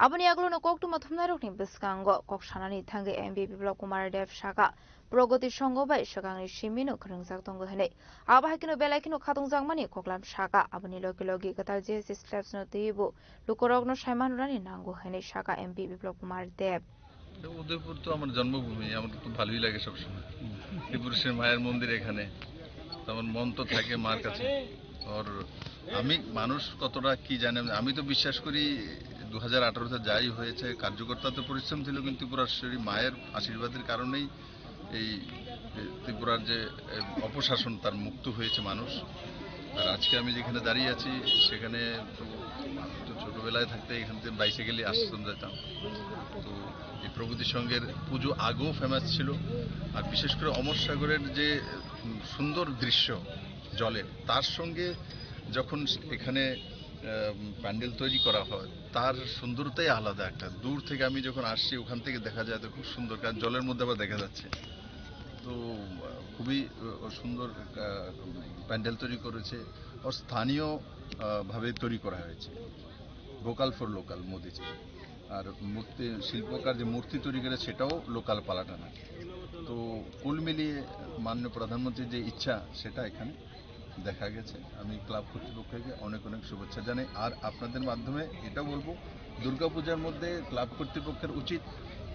Aboni yagulono koktwma thumnairokni bwskango kok sanani thangwi M P Biplab Kumar Deb saka, Pragati Sangha bai swkangni simino kwrwngjak tongo hwnwi. Abo hai kheno belai kheno khatungjakmani koklam saka, aboni logi logi kwtal J S S slabs no twiwi bo lukurokno saiman rwnani nango hwnwi saka M P Biplab Kumar Deb. Udaipur তো আমার জন্মভূমি, আমার তো ভালোই লাগে সবসময়। ত্রিপুরেশ্বরী মায়ের মন্দির এখানে, তো আমার মন তো থাকে মার কাছে। আর আমি, মানুষ কতটা কি জানে, আমি তো বিশ্বাস করি দু হাজার আঠারোতে যাই হয়েছে, কার্যকর্তা তো পরিশ্রম ছিল, কিন্তু ত্রিপুরেশ্বরী মায়ের আশীর্বাদের কারণেই এই, এ, ত্রিপুরার যে, এ, অপশাসন, তার মুক্ত হয়েছে মানুষ। আর আজকে আমি যেখানে দাঁড়িয়ে আছি, সেখানে তো, তো ছোটবেলায় থাকতে এখান থেকে বাইসাইকেলে আসতাম, যেতাম। তো এই প্রগতি সংঘের পুজো আগেও ফেমাস ছিল, আর বিশেষ করে অমর সাগরের যে, উম, সুন্দর দৃশ্য জলের, তার সঙ্গে যখন এখানে, আহ, প্যান্ডেল তৈরি করা হয়, তার সুন্দরতাই আলাদা একটা। দূর থেকে আমি যখন আসছি, ওখান থেকে দেখা যায় তো খুব সুন্দর, কারণ জলের মধ্যে আবার দেখা যাচ্ছে। তো, আহ, খুবই, আহ, সুন্দর, আহ, প্যান্ডেল তৈরি করেছে, ও স্থানীয়, আহ, ভাবে তৈরি করা হয়েছে, ভোকাল ফর লোকাল মোদিজি। আর মূর্তি, শিল্পকার যে মূর্তি তৈরি করে, সেটাও লোকাল পালাটানা। তো কুল মিলিয়ে মাননীয় প্রধানমন্ত্রীর যে ইচ্ছা, সেটা এখানে দেখা গেছে। আমি ক্লাব কর্তৃপক্ষকে অনেক অনেক শুভেচ্ছা জানাই। আর আপনাদের মাধ্যমে এটা বলবো, দুর্গাপূজার মধ্যে ক্লাব কর্তৃপক্ষের উচিত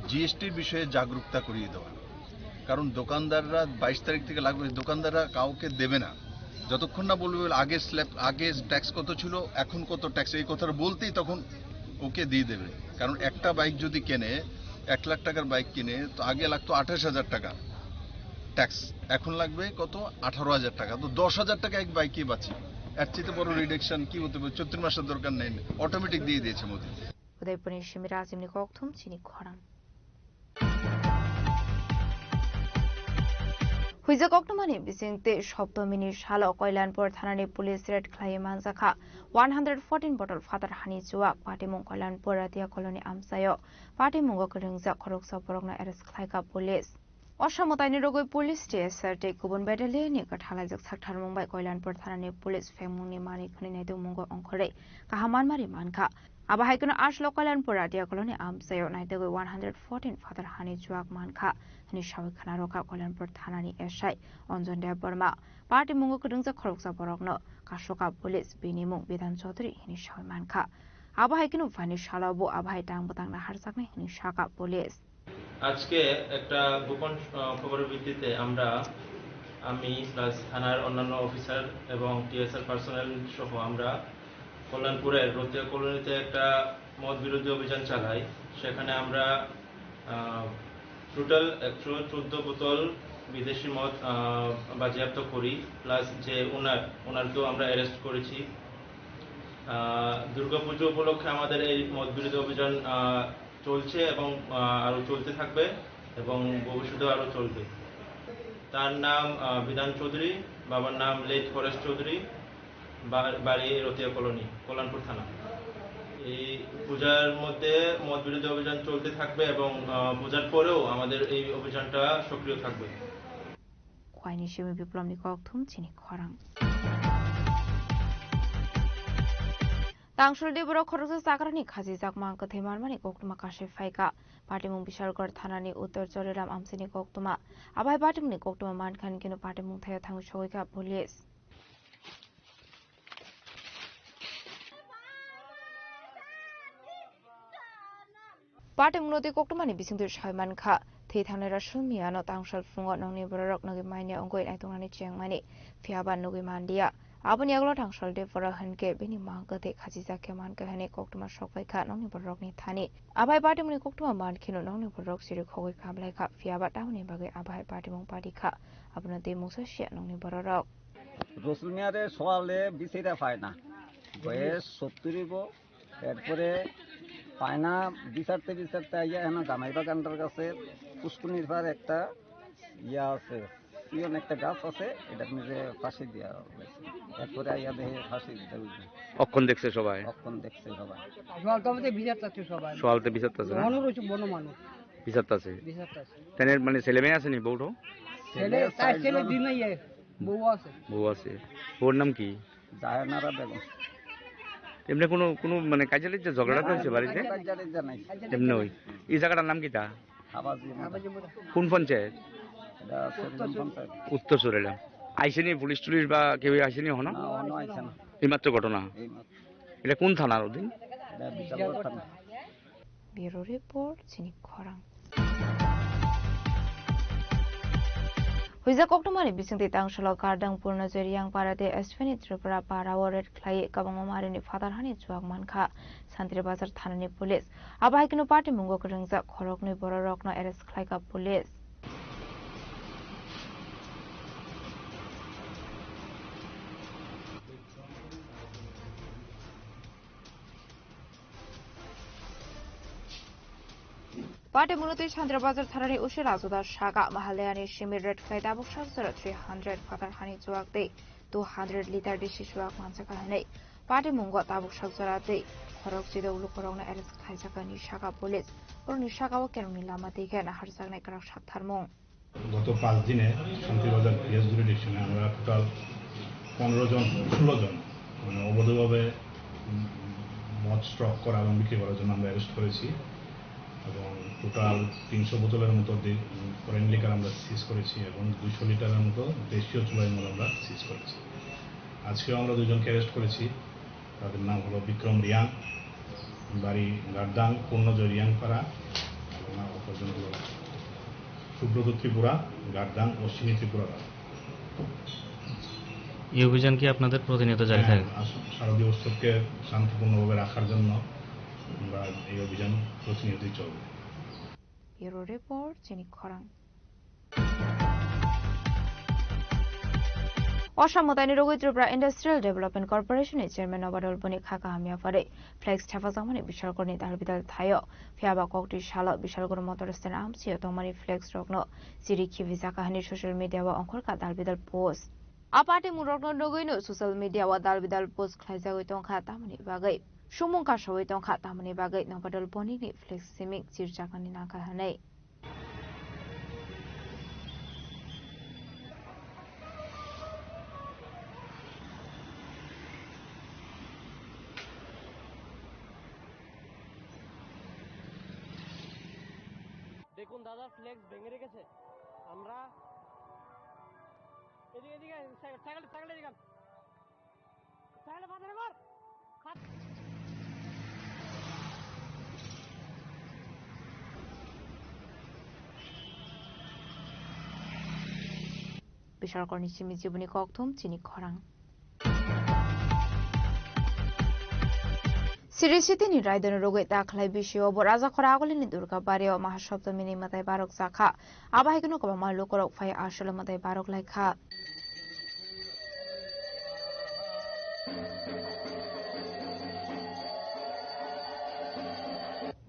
জিএসটির বিষয়ে জাগরুকতা করিয়ে দেওয়া, কারণ দোকানদাররা বাইশ তারিখ থেকে লাগবে, দোকানদাররা কাউকে দেবে না যতক্ষণ না বলবে আগে স্ল্যাব, আগে ট্যাক্স কত ছিল, এখন কত ট্যাক্স, এই কথাটা বলতেই তখন ওকে দিয়ে দেবে। কারণ একটা বাইক যদি কেনে, এক লাখ টাকার বাইক কিনে, তো আগে লাগতো আঠাশ হাজার টাকা ট্যাক্স, এখন লাগবে কত? আঠারো হাজার টাকা। তো দশ হাজার টাকা এক বাইকে বাঁচি, এর চেয়ে বড় রিডাকশন কি হতে পারে? চৈত্র মাসের দরকার নেই, অটোমেটিক দিয়ে দিয়েছে Modi. Udaipurni Simiraj imni kokthum chini khorang. Huijak koktwmani bisingtwi Soptomini salo Koilanpur thanani police raid khlaiwi manjakha one hundred fourteen bottle phatar hani chuak. Patimung Koilanpur Ratia Colony amchaio patimungo kwrwngjak khoroksa borokno arrest khlaikha police. Osa mwtaini rogwi police T S R tei kubun battalion ni kwthalaijak saktharmung bai Koilanpur thanani police phengmungni manwi khwnwi naitokmungo ongkhorwi kaham manmari mankha. Abo hai kheno aswk Koilanpur Ratia Colony amchaio naitogwi one hundred fourteen phatar hani chuak mankha hwnwi sawi khna rwkha Koilanpur thanani S I Anjan Debbarma. Patimungo kwrwngjak khoroksa borokno kasokha police, bini mung Bidhan Chaudhary hwnwi sawi mankha. Abo hai kheno phaini salo bo abo hai tang bwtang naharjaknai hwnwi sakha police. আজকে একটা গোপন, আহ, খবরের ভিত্তিতে আমরা, আমি প্লাস থানার অন্যান্য অফিসার এবং টিএসআর পার্সোনেল সহ আমরা কল্যাণপুরের রতিয়া কলোনিতে একটা মদ বিরোধী অভিযান চালাই। সেখানে আমরা, আহ, টোটাল একশো চোদ্দ বোতল বিদেশি মদ, আহ, বাজেয়াপ্ত করি, প্লাস যে ওনার, ওনারকেও আমরা অ্যারেস্ট করেছি। আহ, দুর্গাপুজো উপলক্ষে আমাদের এই মদ বিরোধী অভিযান, আহ, চলছে এবং, আহ, আরো চলতে থাকবে এবং ভবিষ্যতেও আরো চলবে। তার নাম, আহ, বিধান চৌধুরী, বাবার নাম লেট ফরেস্ট চৌধুরী, বা-, বাড়ি রতিয়া কলোনি, কল্যাণপুর থানা। এই পূজার মধ্যে মদ বিরোধী অভিযান চলতে থাকবে এবং, আহ, পূজার পরেও আমাদের এই অভিযানটা সক্রিয় থাকবে। Khwaini simi Biplomni kokthum chini khorang. Tangsol de borok khoroksa chakrani khajijak mang kwthwi manmani koktwma kasui phaikha. Patimung Bishalgarh thanani Uttor Choriram amchaini koktwma. Abo hai patimungni koktwma mankha hwnkheno patimung thaio thangwi sogwikha police. Patimungno tei koktwmani bisingtwi sai mankha, thwi thangnai Rasul Miyano tangsal phungo nokni bororok nugwi manya wngwi naituknani chengmani, phiyaba nugwi manliya. Aboni yagulo tangsal de borok hinkhe bini mang kwthwi khachijak khe mankha hwnwi koktwma sokbaikha nokni bororokni thani. Abai patimungni koktwma mankheno nokni bororok chirikhogwi khamlaikha, phiyaba tamoni bagwi abai patimung patikha, abono tei mungsa siya nokni bororok. রসুল মিয়ারে সকালে বিচাইরা পায় না, বয়স সত্তর হইব। এরপরে পায় না, বিচারতে বিচারতে আইয়া এখানে জামাই বাগানটার কাছে পুষ্কুনির পার একটা ইয়া আছে, পিয়ন একটা গাছ আছে, এটার মধ্যে ফাঁসি দেওয়া হয়েছে। এরপরে আইয়া দেখে ফাঁসি দিতে হইবে। অক্ষণ দেখছে সবাই? অক্ষণ দেখছে সবাই। সকাল তো আমাদের বিচার চাচ্ছে সবাই। সকাল তো বিচার চাচ্ছে না? মনে রয়েছে বড় মানুষ। বিচার চাচ্ছে? বিচার চাচ্ছে। তাহলে মানে ছেলে মেয়ে আসেনি, বউটো? ছেলে, তার ছেলে দুই মেয়ে, বউ আছে। বউ আছে। বউর নাম কি? জাহানারা বেগম। এমনি কোনো, কোনো মানে কাজিয়া টাজিয়া ঝগড়া তো হয়েছে বাড়িতে? কাজিয়া টাজিয়া নাই। এমনি ওই। এই জায়গাটার নাম কিতা? হাবাজি মতো। কোন পঞ্চায়েত? এটা সেভেন পঞ্চায়েত। উত্তর সুরেলা। আইসেনি পুলিশ টুলিশ বা কেউ আইসেনি হনো? না, হনো আইসে না। এইমাত্র ঘটনা? এইমাত্র। এটা কোন থানার অধীন? এটা বিশালগড় থানা। Bureau report, Chini Khorang. Huijak koktwmani bisingtwi tangsalo Gardang Purnajoy Riyangpara tei Ashwini Tripura para o raid khlaiwi kwbangma marini phatar hani chuak mankha Santri Bazar thanani police. Abo hai kheno party mungo kwrwngjak khoroknwi bororokno arrest khlaikha police. Pate munotwi Santri Bazar tharani usi Rajuda saka Mahalaya ni simi red khlai tabuk sak jora three hundred phatar hani chuak tei two hundred litre disi chuak manjak hinwi pate mungo tabuk sak jora tei khorok chidok lukurokno arrest khlaijak ni saka police. Borokni saka o kerongni lama twi khe naharjaknai kwrak sak tharmung. গত পাঁচ দিনে শান্তিবাজার পিএস জুরিডিকশনে আমরা টোটাল পনেরো জন, ষোলো জন মানে অবৈধভাবে, উম, মদ স্টক করা এবং বিক্রি করার জন্য আমরা অ্যারেস্ট করেছি এবং টোটাল তিনশো বোতলের মতো দি-, ফরেন লিকার আমরা সিজ করেছি এবং দুইশো লিটারের মতো দেশীয় চুলাই মদ আমরা সিজ করেছি। আজকেও আমরা দুইজনকে অ্যারেস্ট করেছি। তাদের নাম হলো বিক্রম রিয়াং, বাড়ি গাদ্দাং, পূর্ণজয় রিয়াংপাড়া, এবং অপরজন হলো সুব্রত ত্রিপুরা, গাদ্দাং, অশ্বিনী ত্রিপুরা। এই অভিযান কি আপনাদের প্রতিনিয়ত জারি থাকে? হ্যাঁ, আস-, শারদীয় উৎসবকে শান্তিপূর্ণভাবে রাখার জন্য আমরা এই অভিযান প্রতিনিয়তই চলবে। Bureau report, Chini Khorang. Osa mwtaini rogwi Tripura Industrial Development Corporation ni chairman Nobadol boni kha kaham yaphari flex thepajakmani Bishalkorni dalbidal thaio. Phiyaba koktwi salo Bishalkor motor stand amchio tongmani flex rokno chiri khibijak kahani social media o ongkhorkha dalbidal post. A party mungrokno nugwino social media o dalbidal post khlaijagwi tongkha tamoni bagwi. Sumung kasawi tongkha tamoni bagwi Nobadol boni ni flex siming chirjaknani nangkha hinwi. দেখুন দাদা, ফ্লেক্স ভেঙে রেখেছে। আমরা এদিকে, এদিকে, cycle, cycle, cycle এদিকে আন। Bishalkorni simi jiboni kokthum chini khorang. Sri Sitini raidano rogwi ta khlai bisio bo Rajakhora agulini Durga bario Mahasoptomini mwtai barok jakha. Abo hai kheno kwbangma lukurok phai aswlo mwtai barok lai kha.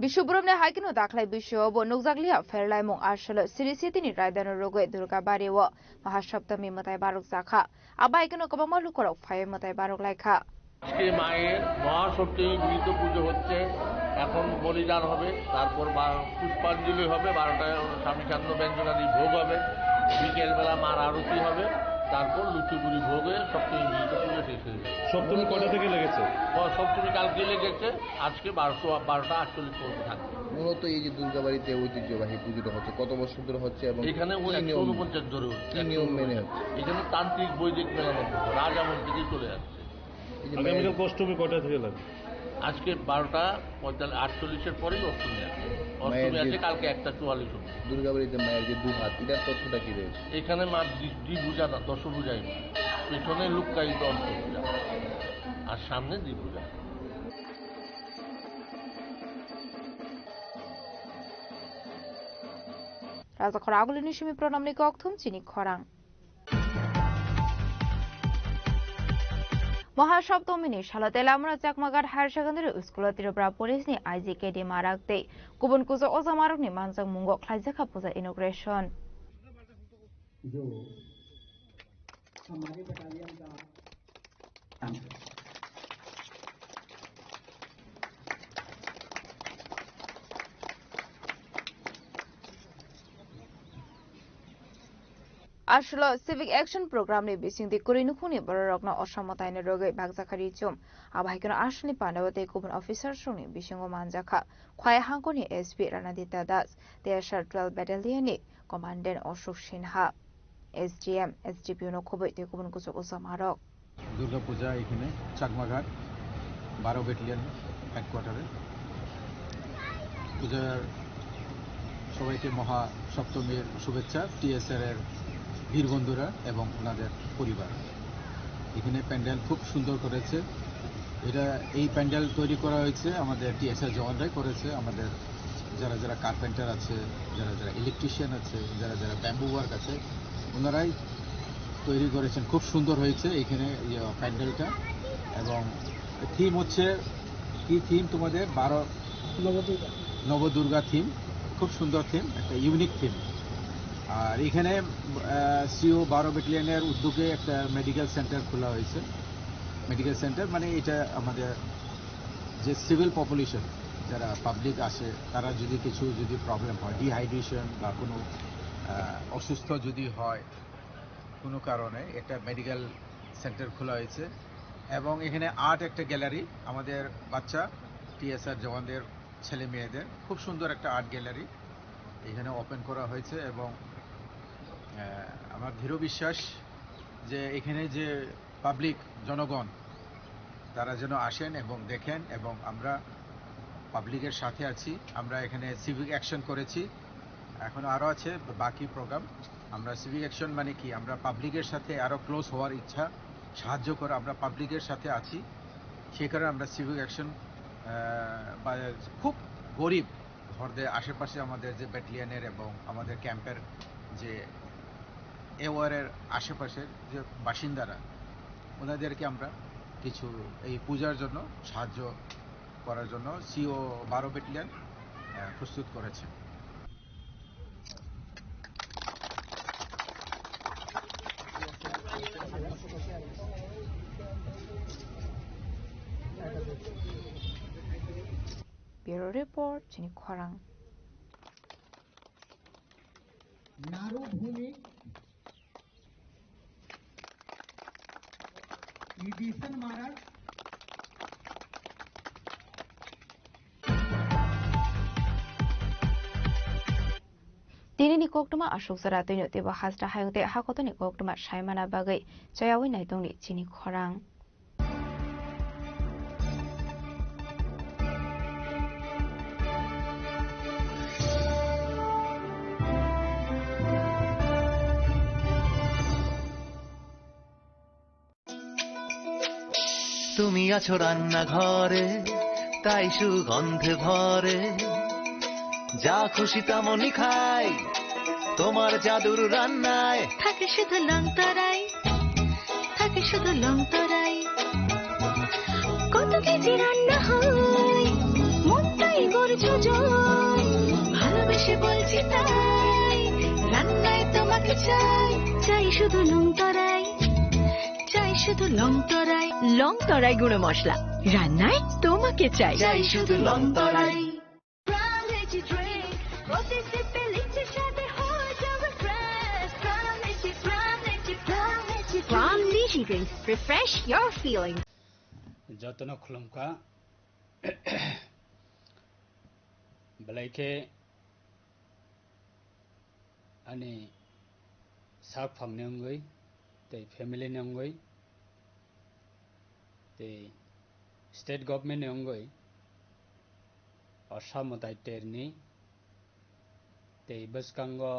Bisubrumni hai kheno dakhwlai bisio bo nukjakliya pherlaimung aswlo Sri Sitini raidano rogwi Durga bario Mahasoptomi mwtai barok jakha. Abo hai kheno kwbangma lukurok phai mwtai barok lai kha. আজকে মায়ের মহাসপ্তমী বিহিত পুজো হচ্ছে। এখন বলিদান হবে, তারপর বা-, পুষ্পাঞ্জলি হবে, বারোটায় স্বামী চন্দ্র ব্যঞ্জনাদি ভোগ হবে, বিকেলবেলা মার আরতি হবে, তারপর লুচিপুরি ভোগ হয়ে সপ্তমী বিহিত পুজো শেষ হয়ে যাবে। সপ্তমী কটা থেকে লেগেছে? ও, সপ্তমী কালকে লেগেছে, আজকে বারোশো, বারোটা আটচল্লিশ পর্যন্ত থাকবে। মূলত এই যে দুর্গাবাড়িতে ঐতিহ্যবাহী পুজোটা হচ্ছে, কত বছর ধরে হচ্ছে এবং এখানে ও কি একশো নিয়ম, ঊনপঞ্চাশ ধরে হচ্ছে, কি নিয়ম মেনে হচ্ছে? এখানে তান্ত্রিক বৈদিক মেলানো হচ্ছে, রাজ আমল থেকেই চলে আসছে। এই যে আগামীকাল মায়ের অষ্টমী কয়টা থেকে লাগবে? আজকে বারোটা পঁয়তাল্লিশ, আটচল্লিশের পরেই অষ্টমী আছে। অষ্টমী মায়ের আছে যে কালকে একটা চুয়াল্লিশ অবধি। দুর্গাবাড়িতে মায়ের যে দু হাত, এটার তথ্যটা কি রয়েছে? এখানে মা দ্বি-, দ্বিভুজা না, দশভুজাই মা। পেছনে লুক্কায়িত অষ্টভুজা, আর সামনে দ্বিভুজা। Rajakhor agulini simi pranamni kokthum chini khorang. Mahasoptomini salo Telamura Chakmaghat Higher Secondary School o Tripura Police ni I G K D Marak tei kubun kujo oja marokni manjakmungo khlaijakha puja inauguration. जो हमारे बटालियन का Aswlo Civic Action Program ni bisingtwi kwrwi nukhungni bororokno osamwtaini rwgwi bakjakha ri chum. Abo hai kheno aswlni pandao tei kubun officer rokni bisingo manjakha. Khwai hangkoni S P Ranadita Das, T S R twelve Battalion ni Commandant Ashok Sinha, S D M, S D P O no khobwi tei kubun kuchuk ujamarok. Durga পূজা এখানে চাকমাঘাট বারো ব্যাটালিয়ন হেডকোয়ার্টারে। পূজার সবাইকে মহা সপ্তমীর শুভেচ্ছা, টিএসআর এর বীর বন্ধুরা এবং ওনাদের পরিবার। এখানে প্যান্ডেল খুব সুন্দর করেছে। এটা, এই প্যান্ডেল তৈরি করা হয়েছে আমাদের টিএসআর জওয়ানরাই করেছে। আমাদের যারা যারা কার্পেন্টার আছে, যারা যারা ইলেকট্রিশিয়ান আছে, যারা যারা ব্যাম্বু ওয়ার্ক আছে, ওনারাই তৈরি করেছেন। খুব সুন্দর হয়েছে এখানে, ইয়ে, প্যান্ডেলটা। এবং থিম হচ্ছে, কি থিম তোমাদের? বারো নবদুর্গা। নবদুর্গা থিম, খুব সুন্দর থিম, একটা ইউনিক থিম। আর এখানে সিও বারো ব্যাটালিয়নের উদ্যোগে একটা মেডিকেল সেন্টার খোলা হয়েছে। মেডিকেল সেন্টার মানে এটা আমাদের যে সিভিল পপুলেশন, যারা পাবলিক আসে, তারা যদি কিছু যদি প্রবলেম হয়, ডিহাইড্রেশন বা কোনো আহ, অসুস্থ যদি হয় কোনো কারণে, একটা মেডিকেল সেন্টার খোলা হয়েছে। এবং এখানে আর্ট একটা গ্যালারি, আমাদের বাচ্চা টিএসআর জওয়ানদের ছেলে মেয়েদের খুব সুন্দর একটা আর্ট গ্যালারি এখানে ওপেন করা হয়েছে। এবং আহ, আমার দৃঢ় বিশ্বাস যে এখানে যে পাবলিক, জনগণ, তারা যেন আসেন এবং দেখেন। এবং আমরা পাবলিকের সাথে আছি। আমরা এখানে সিভিক অ্যাকশন করেছি, এখন আরও আছে বাকি প্রোগ্রাম। আমরা সিভিক অ্যাকশন মানে কি, আমরা পাবলিকের সাথে আরও ক্লোজ হওয়ার ইচ্ছা, সাহায্য করা। আমরা পাবলিকের সাথে আছি, সেই কারণে আমরা সিভিক অ্যাকশন, আহ, বা খুব গরিব ঘরদের আশেপাশে আমাদের যে ব্যাটালিয়নের এবং আমাদের ক্যাম্পের যে এওয়ারের আশেপাশের যে বাসিন্দারা, ওনাদেরকে আমরা কিছু এই পূজার জন্য সাহায্য করার জন্য সিও বারো ব্যাটালিয়ন, আহ, প্রস্তুত করেছে। Bureau Report, Chini Khorang. নারু ভূমি ইডিসন মারার। Tini ni koktwma aswk jora twino teibo hasta hayung tei hakotoni koktwma saimana bagwi chayawi naitongni chini khorang. তুমি আছো রান্নাঘরে, তাই সুগন্ধে ভরে। যা খুশি তেমনই খাই, তোমার জাদুর রান্নায়। থাকে শুধু লং তরাই, থাকে শুধু লং তরাই। কত কেজি রান্না হয়, মনটাই করছো জয়। ভালোবেসে বলছি তাই, রান্নায় তোমাকে চাই। চাই শুধু লং তরাই, চাই শুধু লং তরাই। লং তরাই গুঁড়ো মশলা, রান্নায় তোমাকে চাই। চাই শুধু লং তরাই। Prime Lychee Drink. প্রতি সিপে লিচি স্বাদে হয়ে যাবে fresh. Prime Lychee, Prime Lychee, Prime Lychee Drink. Prime Lychee Drink. Refresh your feelings. Jotono khulumkha. Belai khe ani sak phangni wngwi tei family ni wngwi tei state government ni wngwi Assam mwtai terni tei bwskango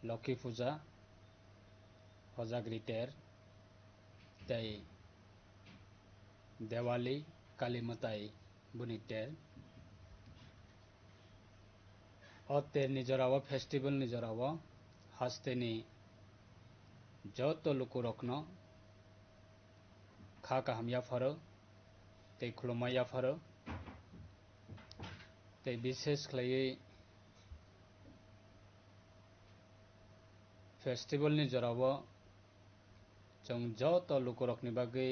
Loki Puja, Hojagri ter tei Diwali, Kali mwtai boni ter. O ter ni jora o, festival ni jora o haste ni joto lukurokno kha kaham yapharo tei khulumma yapharo tei bishesh khlaiwi festival ni jora o chwng joto lukurokni bagwi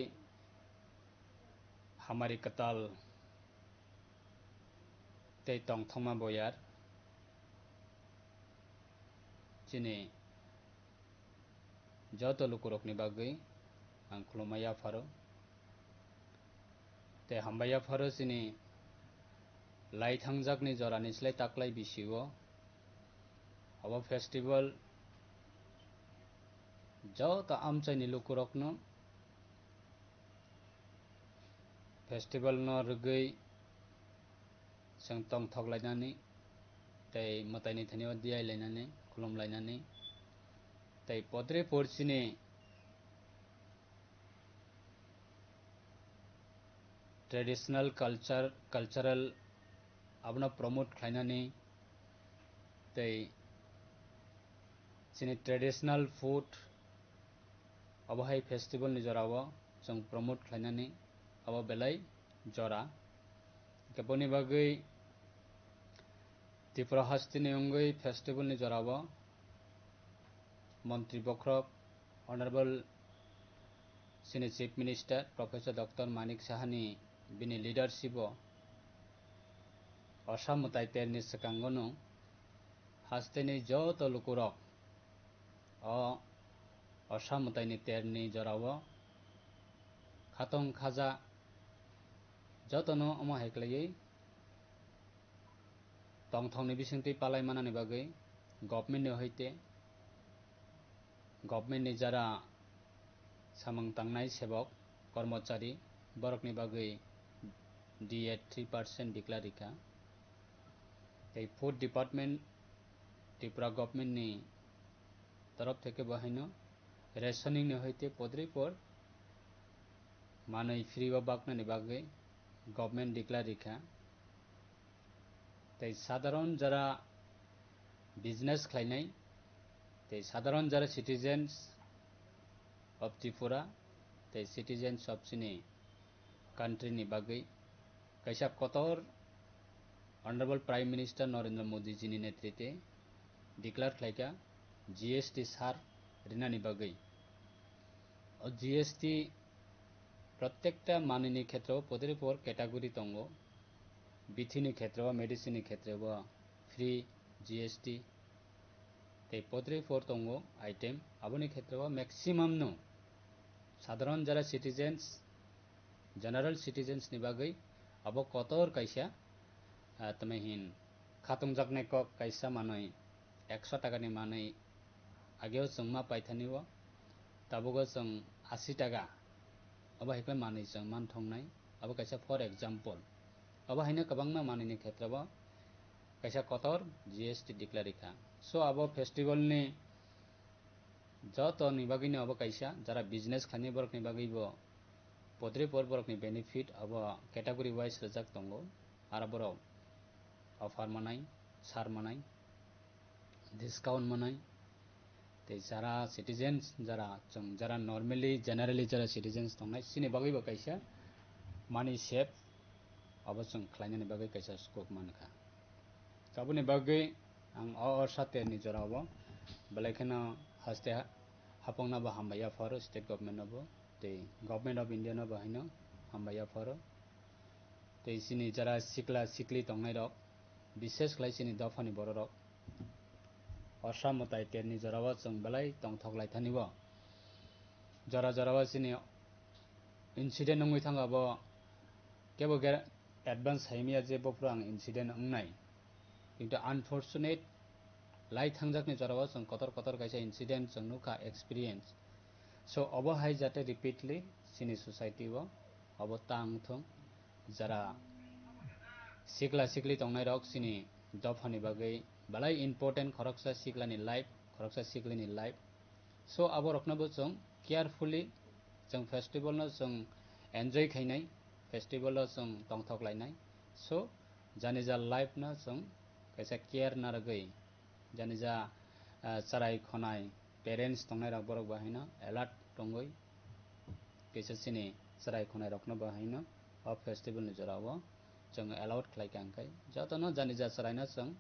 hamari kwtal tei tongthokma boyar chini joto lukurokni bagwi ang khulumma yapharo. Tei hambai yapharo chini lai thangjakni jorani slai taklai bisio obo festival joto amchaini lukurokno festival no rwgwi chwng tongthok lainani tei mwtaini thani o diyai lainani, khulum lainani tei podre por chini traditional culture, cultural abono promote khlainani tei chini traditional food abo hai festival ni jora o chwng promote khlainani abo belai jora. Hwnkhe boni bagwi Tripura hasteni wngwi festival ni jora o Montri bokhorok Honorable chini Chief Minister Professor Doctor Manik Sahani bini leadership o Osa mwtai terni swkango no hasteni joto lukurok o Osa mwtaini terni jora o khatong khaja jotono omo hai khlaiwi tongthokni bisingtwi palai manani bagwi government ni hoite government ni jara samung tangnai sebok, kormochari, borokni bagwi D A three percent declare rikha. Tei food department Tripura government ni torof theke bo haino rationing ni hoite podripor manwi free o baknani bagwi government declare rikha. Tei sadharon jara business khlainai, tei sadharon jara citizens of Tripura, tei citizens of chini country ni bagwi kaisa kotor Honorable Prime Minister Narendra Modi ji ni netrite declare khlaika G S T sar rinani bagwi. O G S T protekta manwini khetreo podripor category tongo. Bithini khetreo, medicine ni khetreo free G S T. Tei podripor tongo item, aboni khetreo maximum no sadharon jara citizens, general citizens ni bagwi abo kotor kaisa, ah, tamo hin khatungjaknai kok kaisa manwi ekso taka ni manwi ageo chwng ma paithani o, tabuk o chwng asi taka obo hai khe manwi chwng manthoknai, abo kaisa for example. Obo haino kwbangma manwini khetreo kaisa kotor G S T declare rikha. So abo festival ni joto ni bagwi no abo kaisa, jara business khlainai borok ni bagwi bo podripor borok ni benefit abo category wise rijak tongo, aro borok offer manai, sar manai, discount manai, tei jara citizens, jara chwng, jara normally, generally jara citizens tongnai, chini bagwi bo kaisa money save abo chwng khlainani bagwi kaisa scope mankha. Aboni bagwi ang o, o saterni jorao belai kheno haste ha-, hapokno bo hambai yapharo state government no bo, tei Government of India no bo haino hambai yapharo. Tei chini jara sikla sikli tongnai rok, bishes khlai chini dophani bororok, osa mwtai terni jorao chwng belai tongthok lai thani bo. Jora jorao chini incident wngwi thangkha bo, kebo ge advance saimaya je bophuru ang incident wngnai. Kintu unfortunate, lai thangjakni jorao chwng kotor kotor kaisa incident chwng nukha, experience. So, obo hai jate repeatly chini society o obo ta wngthung. Jara sikla sikli tongnai rok chini dophani bagwi belai important, khoroksa siklani life, khoroksa siklini life. So, aborokno bo chwng carefully chwng festival no chwng enjoy khainai, festival o chwng tongthok lainai. So, jani ja life no chwng kaisa care narwgwi, jani ja, ah, chwrai khonai parents tongnai rok borok bo haino alert tongwi kaisa chini chwrai khonai rokno bo haino o festival ni jora o chwng allowed khlai kha, hwnkhe jotono jani ja chwraino chwng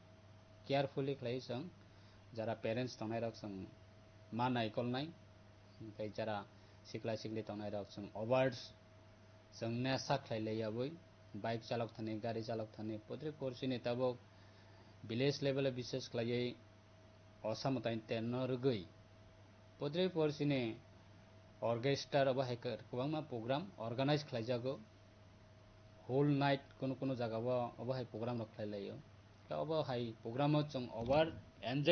carefully khlai chwng, jara parents tongnai rok chwng ma naikolnai, hwnkhe jara sikla sikli tongnai rok chwng awards chwng nesa khlai lai yabwi bike chalok thani, gari chalok thani, putri porsi ni tabuk village level o bises khlaiwi osa mwtai terno rwgwi Podre por sini orchestra obo hai kwbangma program organize khlaijago. Whole night kunu kunu jaga o obo hai program rok khlai laio. Obo hai program o chwng over enjoy